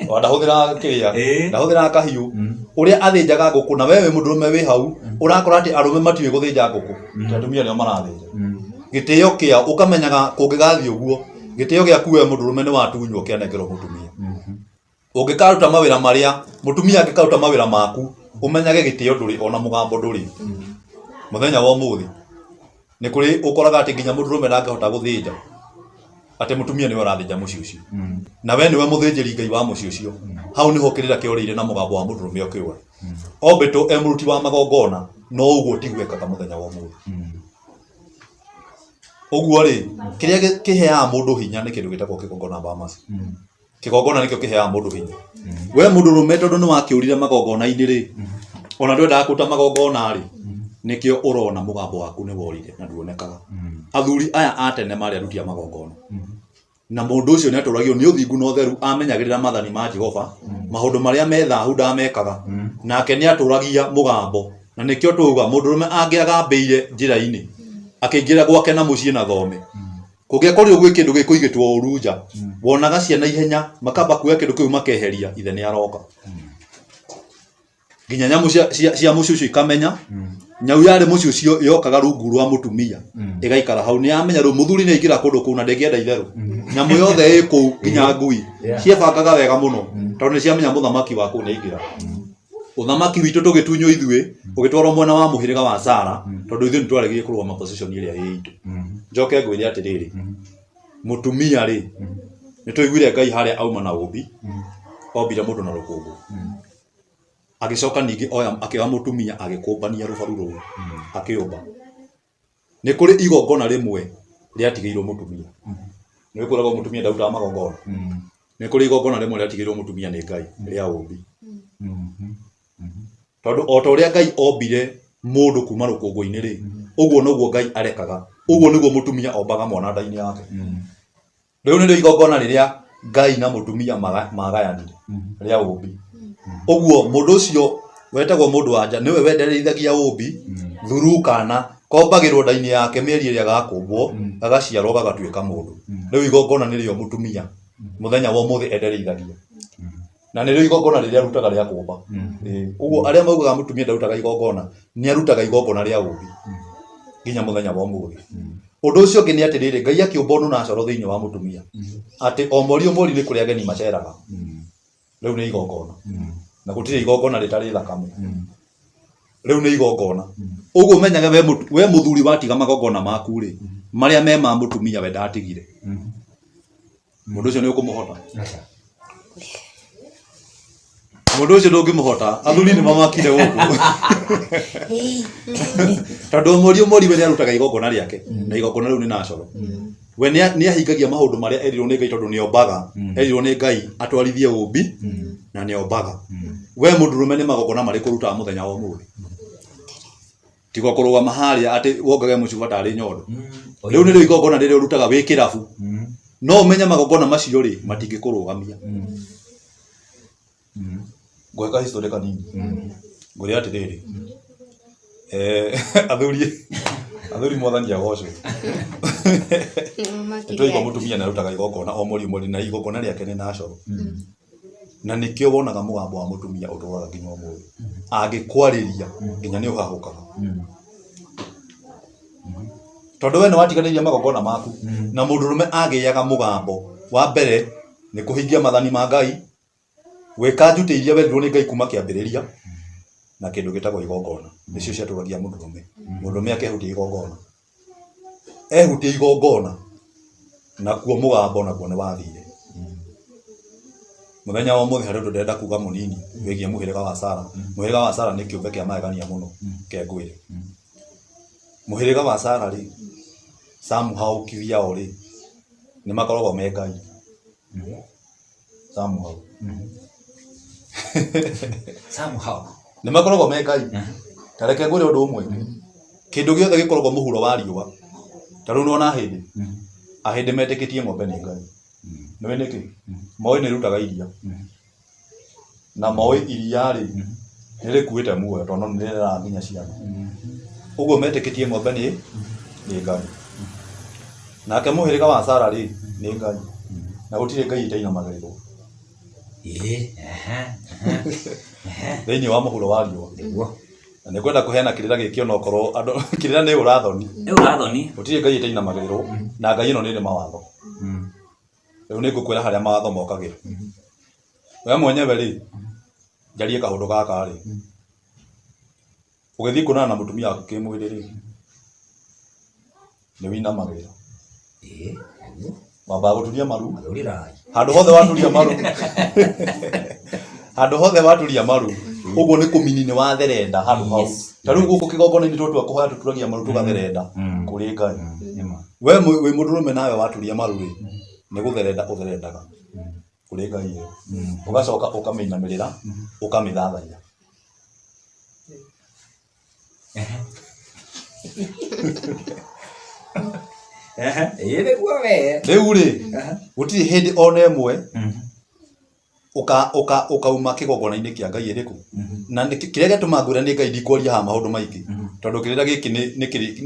ona ndahũthĩraga kĩrĩa, ndahũthĩraga kahiũ, ũrĩa athĩnjaga ngũkũ na we wĩ mũndũrũme wĩ hau, ũrakora atĩ arũme matiũĩ gũthĩnja ngũkũ, ti atumia nĩo marathĩnja. Gĩtĩo kĩao ũkamenyaga kũngĩgathiĩ ũguo, gĩtĩo gĩaku we mũndũrũme nĩ watunywo kĩanengerwo mũtumia. Ũngĩkaruta mawĩra marĩa, mũtumia angĩkaruta mawĩra maku, ũmenyage gĩtĩo ndũrĩ ona mũgambo ndũrĩ. Mũthenya wa ũmũthĩ, nĩ kũrĩ ũkoraga atĩ nginya mũndũrũme ndangĩhota gũthĩnja, atĩ mũtumia nĩwe ũrathĩnja mũciĩ ũcio. Na we nĩwe mũthĩnjĩri Ngai wa mũciĩ ũcio. Hau nĩho kĩrĩra kĩorĩire na mũgambo wa mũndũrũme ũkĩũra. Ombĩtwo e mũruti wa magongona, no ũguo tiguo ekaga mũthenya wa ũmũthĩ. Ũguo rĩ, kĩrĩa kĩheaga mũndũ hinya nĩ kĩndũ gĩtagwo kĩgongona Bamas. Kĩgongona nĩkĩo kĩheaga mũndũ hinya. We mũndũrũme tondũ nĩ wakĩũrire magongona-inĩ rĩ, ona ndwendaga kũruta magongona rĩ, nĩkĩo ũrona mũgambo waku nĩ worire na nduonekaga. Athuri aya a tene marĩ aruti a magongona. Na mũndũ ũcio nĩ atũragio nĩ ũthingu na ũtheru, amenyagĩrĩra mathani ma Jehova, maũndũ marĩa me thahu ndamekaga, nake nĩ atũragia mũgambo. Na nĩkĩo tũuga mũndũrũme angĩagambĩire njĩra-inĩ akĩingĩra gwake na mũciĩ na thome, kũngĩakorirwo gwĩ kĩndũ gĩkũigĩtwo ũru nja, wonaga ciana ihenya makamba kuoya kĩndũ kĩu makeheria, ithe nĩ aroka. Nginya nyamũ cia mũciĩ ũcio ikamenya, nyau yarĩ mũciĩ ũcio yokaga rungu rwa mũtumia ĩgaikara hau, nĩ yamenya rĩu mũthuri nĩ aingĩra kũndũ kũu na ndĩngĩenda itherũ. Nyamũ yothe ĩ kũu nginya ngui ciebangaga wega mũno tondũ nĩ ciamenya mũthamaki wa kũu nĩ aingĩra. Ũthamaki witũ tũgĩtunywo ithuĩ ũgĩtwarwo mwena wa mũhĩrĩga wa Sara tondũ ithuĩ nĩ twaregire kũrũgama position ĩrĩa ĩ itũ. Njoke ngwĩre atĩrĩrĩ, mũtumia rĩ, nĩ tũiguire Ngai harĩa auma na ũmbi, ombire mũndũ na rũkũngũ. Agĩcoka ningĩ oya akĩoya mũtumia agĩkũmbania rũbaru rũu akĩũmba. Nĩ kũrĩ igongona rĩmwe rĩatigĩirwo mũtumia. Nĩ kwĩragwo mũtumia ndarutaga magongona. Nĩ kũrĩ igongona rĩmwe rĩatigĩirwo mũtumia nĩ Ngai rĩa ũmbi. Tondũ o ta ũrĩa Ngai ombire mũndũ kuma rũkũngũ-inĩ rĩ, ũguo noguo Ngai arekaga. Ũguo nĩguo mũtumia ombaga mwana nda-inĩ yake. Rĩu nĩrĩo igongona rĩrĩa Ngai na mũtumia magayanire rĩa ũmbi. Ũguo mũndũ ũcio wetagwo mũndũ wa nja nĩwe wendereithagia ũmbi through kana kombagĩrwo nda-inĩ yake mĩeri ĩrĩa gakũmbwo gagaciarwo gagatuĩka mũndũ. Rĩu igongona nĩrĩo mũtumia mũthenya wa ũmũthĩ endereithagia. Na nĩrĩo igongona rĩrĩa arutaga rĩa kũmba. Ũguo arĩa maugaga mũtumia ndarutaga igongona, nĩ arutaga igongona rĩa ũmbi nginya mũthenya wa ũmũthĩ. Ũndũ ũcio ũngĩ nĩ atĩrĩrĩ, Ngai akĩũmba ũndũ na coro thĩinĩ wa mũtumia, atĩ o mweri o mweri nĩ kũrĩ ageni maceraga. Rĩu nĩ igongona. Na gũtirĩ igongona rĩtarĩ thakame. Rĩu nĩ igongona. Ũguo ũmenyage we mũthuri watiga magongona maku rĩ, marĩa me ma mũtumia we ndatigire. Mũndũ ũcio nĩ ũkũmũhota? Mũndũ ũcio ndũngĩmũhota. Athuri nĩ mamakire gũkũ. Tondũ o mweri o mweri we nĩ arutaga igongona rĩake, na igongona rĩu nĩ nacoro. We nĩ ahingagia maũndũ marĩa erirwo nĩ Ngai tondũ nĩ ombaga. Erirwo nĩ Ngai atwarithie ũmbi na nĩ ombaga. We mũndũrũme nĩ magongona marĩkũ ũrutaga mũthenya wa ũmũthĩ? Tiga kũrũgama harĩa atĩ wongage mũcuba tarĩ nyondo. Rĩu nĩrĩo igongona rĩrĩa ũrutaga wĩ kĩrabu. No ũmenye magongona macio rĩ, matingĩkũrũgamia. Ngũhe ka history kanini. Ngwĩre atĩrĩrĩ, athuri mwathani agocwo. Nĩtwaigua mũtumia nĩ arutaga igongona o mweri o mweri na igongona rĩake nĩ nacoro. Na nĩkĩo wonaga mũgambo wa mũtumia ũtũraga nginya ũmũthĩ. Angĩkwarĩria nginya nĩ ũhahũkaga. Tondũ we nĩ watiganĩirie magongona maku. Na mũndũrũme agĩaga mũgambo wa mbere nĩ kũhingia mathani ma Ngai, gwĩka njutĩ iria werirwo nĩ Ngai kuma kĩambĩrĩria, na kĩndũ gĩtagwo igongona. Nĩcio ciatũragia mũndũrũme. Mũndũrũme akehutia igongona. Ehutia igongona, nakuo mũgambo nakuo nĩ wathire. Mũthenya wa ũmũthĩ harĩ ũndũ ndĩrenda kuga mũnini wĩgiĩ mũhĩrĩga wa Sara. Mũhĩrĩga wa Sara nĩ kĩũmbe kĩa magegania mũno, reke ngwĩre. Mũhĩrĩga wa Sara rĩ, somehow kivyao rĩ, nĩ makoragwo me Ngai. Somehow. Somehow. Nĩ makoragwo me Ngai. Ta reke ngwĩre ũndũ ũmwe. Kĩndũ gĩothe gĩkoragwo mũhuro wa riũa. Ta rĩu nĩwona ahĩndĩ. Ahĩndĩ metĩkĩtie ng'ombe nĩ Ngai. Nĩũĩ nĩkĩ? Moĩ nĩ ĩrutaga iria. Na moĩ iria rĩ, nĩ rĩkuĩte muoyo tondũ nĩ rĩreraga nginya ciana. Ũguo metĩkĩtie ng'ombe nĩ Ngai. Nake mũhĩrĩga wa Sara rĩ, nĩ Ngai. Na gũtirĩ Ngai ĩtainamagĩrĩrwo. Thĩinĩ wa mũhuro wa riũa. Nĩguo. Na nĩ ngwenda kũheana kĩrĩra gĩkĩ onokorwo andũ kĩrĩra nĩ ũra thoni. Nĩ ũra thoni. Gũtirĩ Ngai ĩtainamagĩrĩrwo na Ngai ĩno nĩ ĩrĩ mawatho. Rĩu nĩ ngũkwĩra harĩa mawatho mokagĩra. We mwenyewe rĩ, njarie kaũndũ gaka rĩ, ũgĩthiĩ kuonana na mũtumia waku kĩmwĩrĩ rĩ, nĩ wĩinamagĩrĩra. Wambaga gũturia maru. Handũ hothe waturia maru. Handũ hothe waturia maru, ũguo nĩ kũmini nĩ watherenda handũ hau. Ta rĩu gũkũ kĩgongona-inĩ twatua kũhoya tũturagia maru tũgatherenda kũrĩ Ngai. We wĩ mũndũrũme nawe waturia maru rĩ, nĩ gũtherenda ũtherendaga kũrĩ Ngai ĩyo. Ũgacoka ũkamĩinamĩrĩra, ũkamĩthathaiya. Ĩĩ nĩguo we. Rĩu rĩ, gũtirĩ hĩndĩ ona ĩmwe Ũka ũka ũkauma kĩgongona-inĩ kĩa Ngai ĩrĩkũ? Na kĩrĩa gĩatũma ngwĩre nĩ Ngai ndikwaria haha maũndũ maingĩ, tondũ kĩrĩra gĩkĩ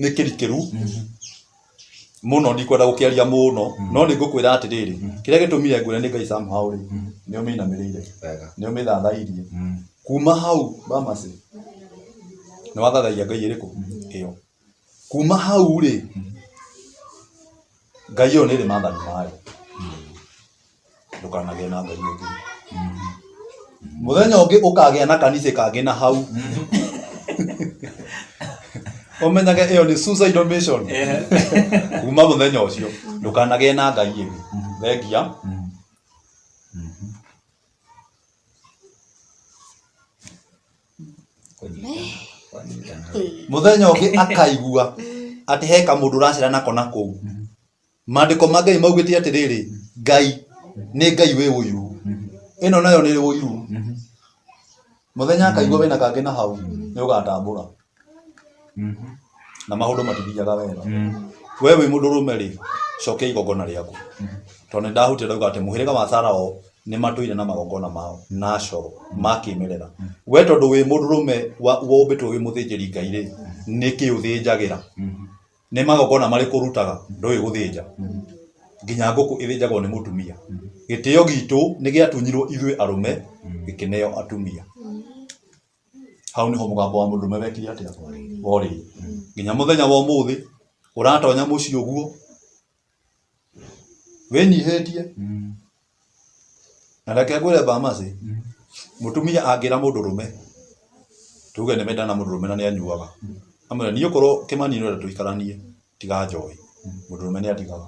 nĩ kĩrikĩru mũno, ndikwenda gũkĩaria mũno, no nĩ ngũkwĩra atĩrĩrĩ, kĩrĩa gĩtũmire ngwĩre nĩ Ngai somehow rĩ, nĩ ũmĩinamĩrĩire, nĩ ũmĩthathairie. Kuma hau Bamasi, nĩ wathathaia Ngai ĩrĩkũ? Ĩyo. Kuma hau rĩ, Ngai ĩyo nĩ ĩrĩ maathani mayo. Ndũkanagĩe na Ngai ĩngĩ. Mũthenya ũngĩ ũkagĩa na kanitha kangĩ na hau. Ũmenyage ĩyo nĩ suicidal mission. Kuma mũthenya ũcio ndũkanagĩe na Ngai ĩngĩ. Thengia. Mũthenya ũngĩ akaigua atĩ he kamũndũ ũracera nako na kũu. Maandĩko ma Ngai maugĩte atĩrĩrĩ, Ngai nĩ Ngai wĩ ũiru. Ĩno nayo nĩ ũiru. Mũthenya akaigua wĩna kangĩ na hau, nĩ ũgatambũra. Na maũndũ matithiaga wega. We wĩ mũndũrũme rĩ, cokia igongona rĩaku. Tondũ nĩ ndahutia ndauga atĩ mũhĩrĩga wa Sara o nĩ matũire na magongona mao natural ma kĩmerera. We tondũ wĩ mũndũrũme wombĩtwo wĩ mũthĩnjĩri Ngai rĩ, nĩkĩ ũthĩnjagĩra? Nĩ magongona marĩkũ ũrutaga? Ndũĩ gũthĩnja. Nginya ngũkũ ĩthĩnjagwo nĩ mũtumia. Gĩtĩo gitũ nĩ gĩatunyirwo ithuĩ arũme gĩkĩneo atumia. Hau nĩho mũgambo wa mũndũrũme wekire atĩa? Worĩire. Nginya mũthenya wa ũmũthĩ ũratonya mũciĩ ũguo wĩnyihĩtie. Na reke ngwĩre Bamasi, mũtumia angĩra mũndũrũme, tuge nĩ mendana na mũndũrũme na nĩ anyuaga, amwĩre niĩ okorwo Kĩmani nĩ ũrenda tũikaranie, tiga njohi. Mũndũrũme nĩ atigaga.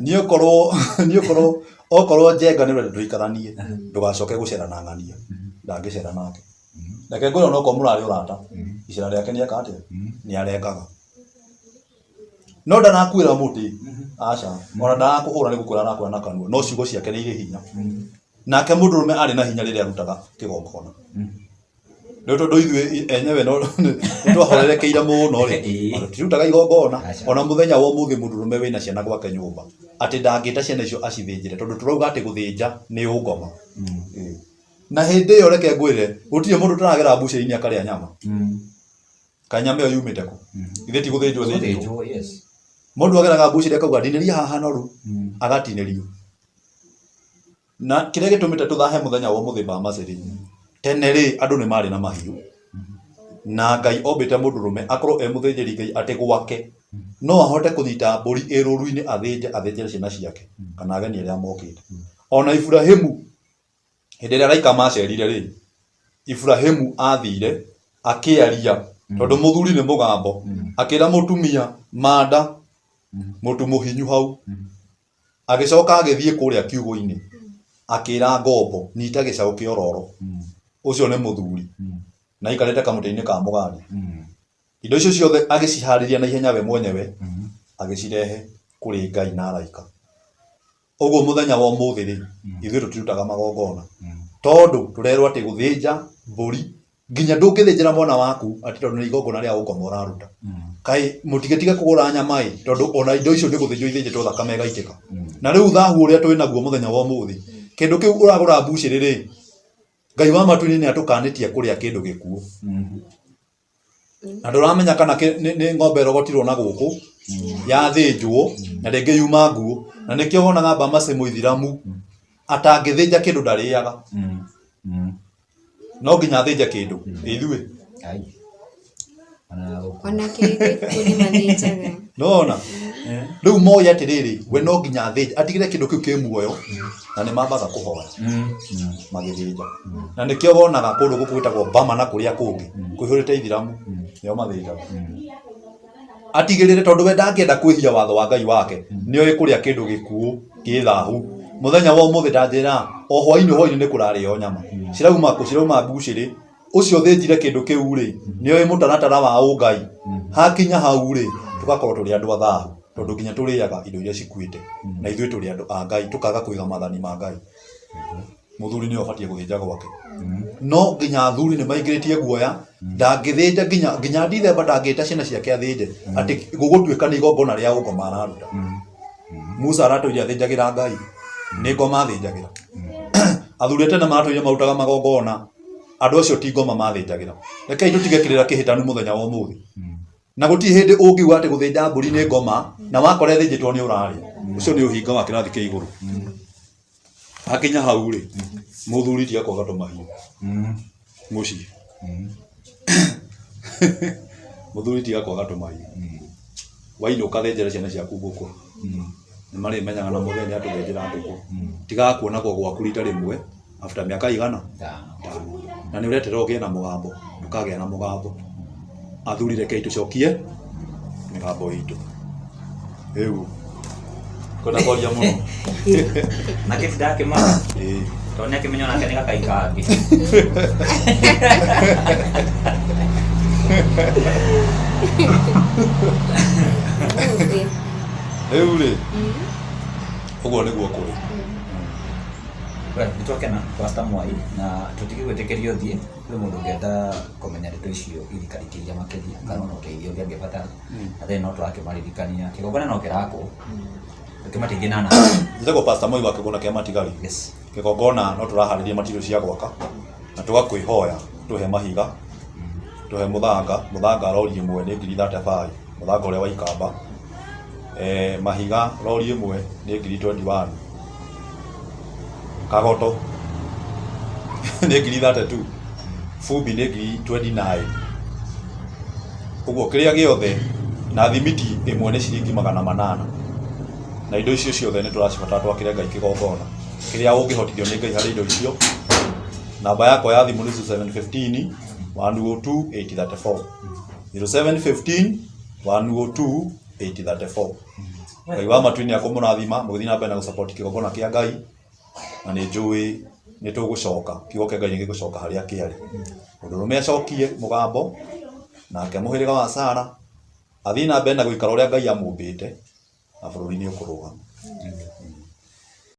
Niĩ okorwo niĩ okorwo okorwo Njenga nĩ ũrenda tũikaranie, ndũgacoke gũcera na ng'ania. Ndangĩcera nake. Reke ngwĩre onokorwo mũrarĩ ũrata, icera rĩake nĩ eka atĩa? Nĩ arengaga. No ndanakuĩra mũtĩ, aca. Ona ndarakũhũra nĩ gũkwĩra arakwĩra na kanua, no ciugo ciake nĩ irĩ hinya. Nake mũndũrũme arĩ na hinya rĩrĩa arutaga kĩgongona. Rĩu tondũ ithuĩ enyewe no nĩ twahorerekeire mũno rĩ, ona tũtirutaga igongona. Ona mũthenya wa ũmũthĩ mũndũrũme wĩna ciana gwake nyũmba, atĩ ndangĩta ciana icio acithĩnjĩre tondũ tũrauga atĩ gũthĩnja nĩ ũngoma. Ĩĩ. Na hĩndĩ ĩyo reke ngwĩre, gũtirĩ mũndũ ũtaragera mbucĩrĩ-inĩ akarĩa nyama. Kaĩ nyama ĩyo yumĩte kũ? Githĩ ti gũthĩnjwo ĩthĩnjĩtwo? Gũthĩnjwo, yes. Mũndũ ageraga mbucĩrĩ akauga ndinĩria haha noru, agatinĩrio. Na kĩrĩa gĩtũmĩte tũthahe mũthenya wa ũmũthĩ Bamasi rĩ, tene rĩ andũ nĩ marĩ na mahiũ. Na Ngai ombĩte mũndũrũme akorwo e mũthĩnjĩri Ngai atĩ gwake no ahote kũnyita mbũri ĩ rũru-inĩ athĩnje athĩnjĩre ciana ciake kana ageni arĩa mokĩte. Ona Iburahimu hĩndĩ ĩrĩa araika macerire rĩ, Iburahimu athire akĩaria tondũ mũthuri nĩ mũgambo, akĩra mũtumia manda mũtu mũhinyu hau. Agĩcoka agĩthiĩ kũrĩa kiugũ-inĩ akĩra ngombo nyita gĩcaũ kĩororo, ũcio nĩ mũthuri na aikarĩte kamũtĩ-inĩ ka mũgandi. Indo icio ciothe agĩciharĩria na ihenya we mwenyewe agĩcirehe kũrĩ Ngai na araika. Ũguo mũthenya wa ũmũthĩ rĩ, ithuĩ tũtirutaga magongona tondũ tũrerwo atĩ gũthĩnja mbũri nginya ndũngĩthĩnjĩra mwana waku atĩ tondũ nĩ igongona rĩa ũngoma ũraruta. Kaĩ mũtigĩtige kũgũra nyama ĩ tondũ ona indo icio nĩ gũthĩnjwo ithĩnjĩtwo thakame ĩgaitĩka. Na rĩu thahu ũrĩa twĩ naguo mũthenya wa ũmũthĩ, kĩndũ kĩu ũragũra mbucĩrĩ rĩ, Ngai wa matu-inĩ nĩ atũkanĩtie kũrĩa kĩndũ gĩkuũ. Na ndũramenya kana nĩ ng'ombe ĩrogotirwo na gũkũ yathĩnjwo na rĩngĩ yuma nguũ. Na nĩkĩo wonaga Bamasi mũithiramu atangĩthĩnja kĩndũ ndarĩaga. No nginya athĩnje kĩndũ. Ithuĩ Ai. Ona gũkũ. Ona kĩgĩkũ nĩ mathĩnjaga. Nona rĩu moĩ atĩrĩrĩ we no nginya athĩnje atigĩre kĩndũ kĩu kĩ muoyo na nĩ mambaga kũhoya magĩthĩnja. Na nĩkĩo wonaga kũndũ gũkũ gwĩtagwo Bama na kũrĩa kũngĩ kũihũrĩte ithiramu nĩo mathĩnjaga. Atigĩrĩre tondũ we ndangĩenda kwĩhia watho wa Ngai wake nĩoĩ kũrĩa kĩndũ gĩkuũ kĩ thahu. Mũthenya wa ũmũthĩ ndanjĩra o hwainĩ hwainĩ nĩ kũrarĩo nyama cirauma kũ? Cirauma mbucĩrĩ. Ũcio ũthĩnjire kĩndũ kĩu rĩ nĩoĩ mũtaratara wa ũngai. Hakinya hau rĩ tũgakorwo tũrĩ andũ a thahu tondũ nginya tũrĩaga indo iria cikuĩte na ithuĩ tũrĩ andũ a Ngai tũkaga kũiga mathani ma Ngai. Mũthuri nĩwe ũbatiĩ gũthĩnja gwake. No nginya athuri nĩ maingĩrĩtie guoya, ndangĩthĩnja nginya nginya Dithemba ndangĩta ciana ciake athĩnje, atĩ gũgũtuĩka nĩ igongona rĩa ũngoma araruta. Musa aratũire athĩnjagĩra Ngai, nĩ ngoma athĩnjagĩra. Athuri a tene maratũire marutaga magongona, andũ acio ti ngoma mathĩnjagĩra. Rekei tũtige kĩrĩra kĩhĩtanu mũthenya wa ũmũthĩ. Na gũtirĩ hĩndĩ ũngiuga atĩ gũthĩnja mbũri nĩ ngoma na wakora ĩthĩnjĩtwo nĩ ũrarĩa. Ũcio nĩ ũhinga wa kĩrathi kĩa igũrũ. Hakinya hau rĩ, mũthuri tiga kwaga tũmahiũ mũciĩ. Mũthuri tiga kwaga tũmahiũ. Wainũka thĩnjĩra ciana ciaku ngũkũ. Nĩ marĩmenyaga na mũthee nĩ atũthĩnjĩra ngũkũ. Tigaga kuonagwo gwaku rita rĩmwe after mĩaka igana? Ĩtano. Na nĩ ũreterera ũgĩe na mũgambo, ndũkagĩa na mũgambo. Athuri rekei tũcokie mĩgambo itũ. Rĩu kwenda kwaria mũno. Na kĩti ndakĩmaka. Ĩĩ. Tondũ nĩakĩmenya onake nĩ gakai kangĩ. Ũmũthĩ. Rĩu rĩ, ũguo nĩguo kũrĩ. We, nĩtwakena Pastor Mwai na tũtigĩgwĩtĩkĩria ũthiĩ kwĩ mũndũ ũngĩenda kũmenya ndeto icio irikarikĩria makĩria kana ona ũteithio ũngĩ angĩbatara na then no tũrakĩmaririkania kĩgongona no kĩrakwo tũkĩmateithie na namba. Njĩtagwo Pastor Moi wa kĩgongona kĩa Matigari. Yes. Kĩgongona no tũraharĩria material cia gwaka na tũgakwĩhoya tũhe mahiga, tũhe mũthanga, mũthanga rori ĩmwe nĩ ngiri thate baĩ, mũthanga ũrĩa wa ikamba. Mahiga rori ĩmwe nĩ ngiri 21. Kagoto nĩ ngiri 32. Bumbi nĩ ngiri 29. Ũguo kĩrĩa gĩothe na thimiti ĩmwe nĩ ciringi magana manana. Na indo icio ciothe nĩ tũracibatara twakĩre Ngai kĩgongona. Kĩrĩa ũngĩhotithio nĩ Ngai harĩ indo icio, namba yakwa ya thimũ nĩ 0715 102 834. 0715 102 834. Ngai wa matu-inĩ akũmũrathima mũgĩthiĩ na mbere na gũsupport kĩgongona kĩa Ngai na nĩ njũĩ nĩ tũgũcoka, kiugo kĩa Ngai nĩ gĩgũcoka harĩa kĩarĩ. Mũndũrũme acokie mũgambo nake mũhĩrĩga wa Sarah athiĩ na mbere na gũikara ũrĩa Ngai amũmbĩte na bũrũri nĩ ũkũrũgama.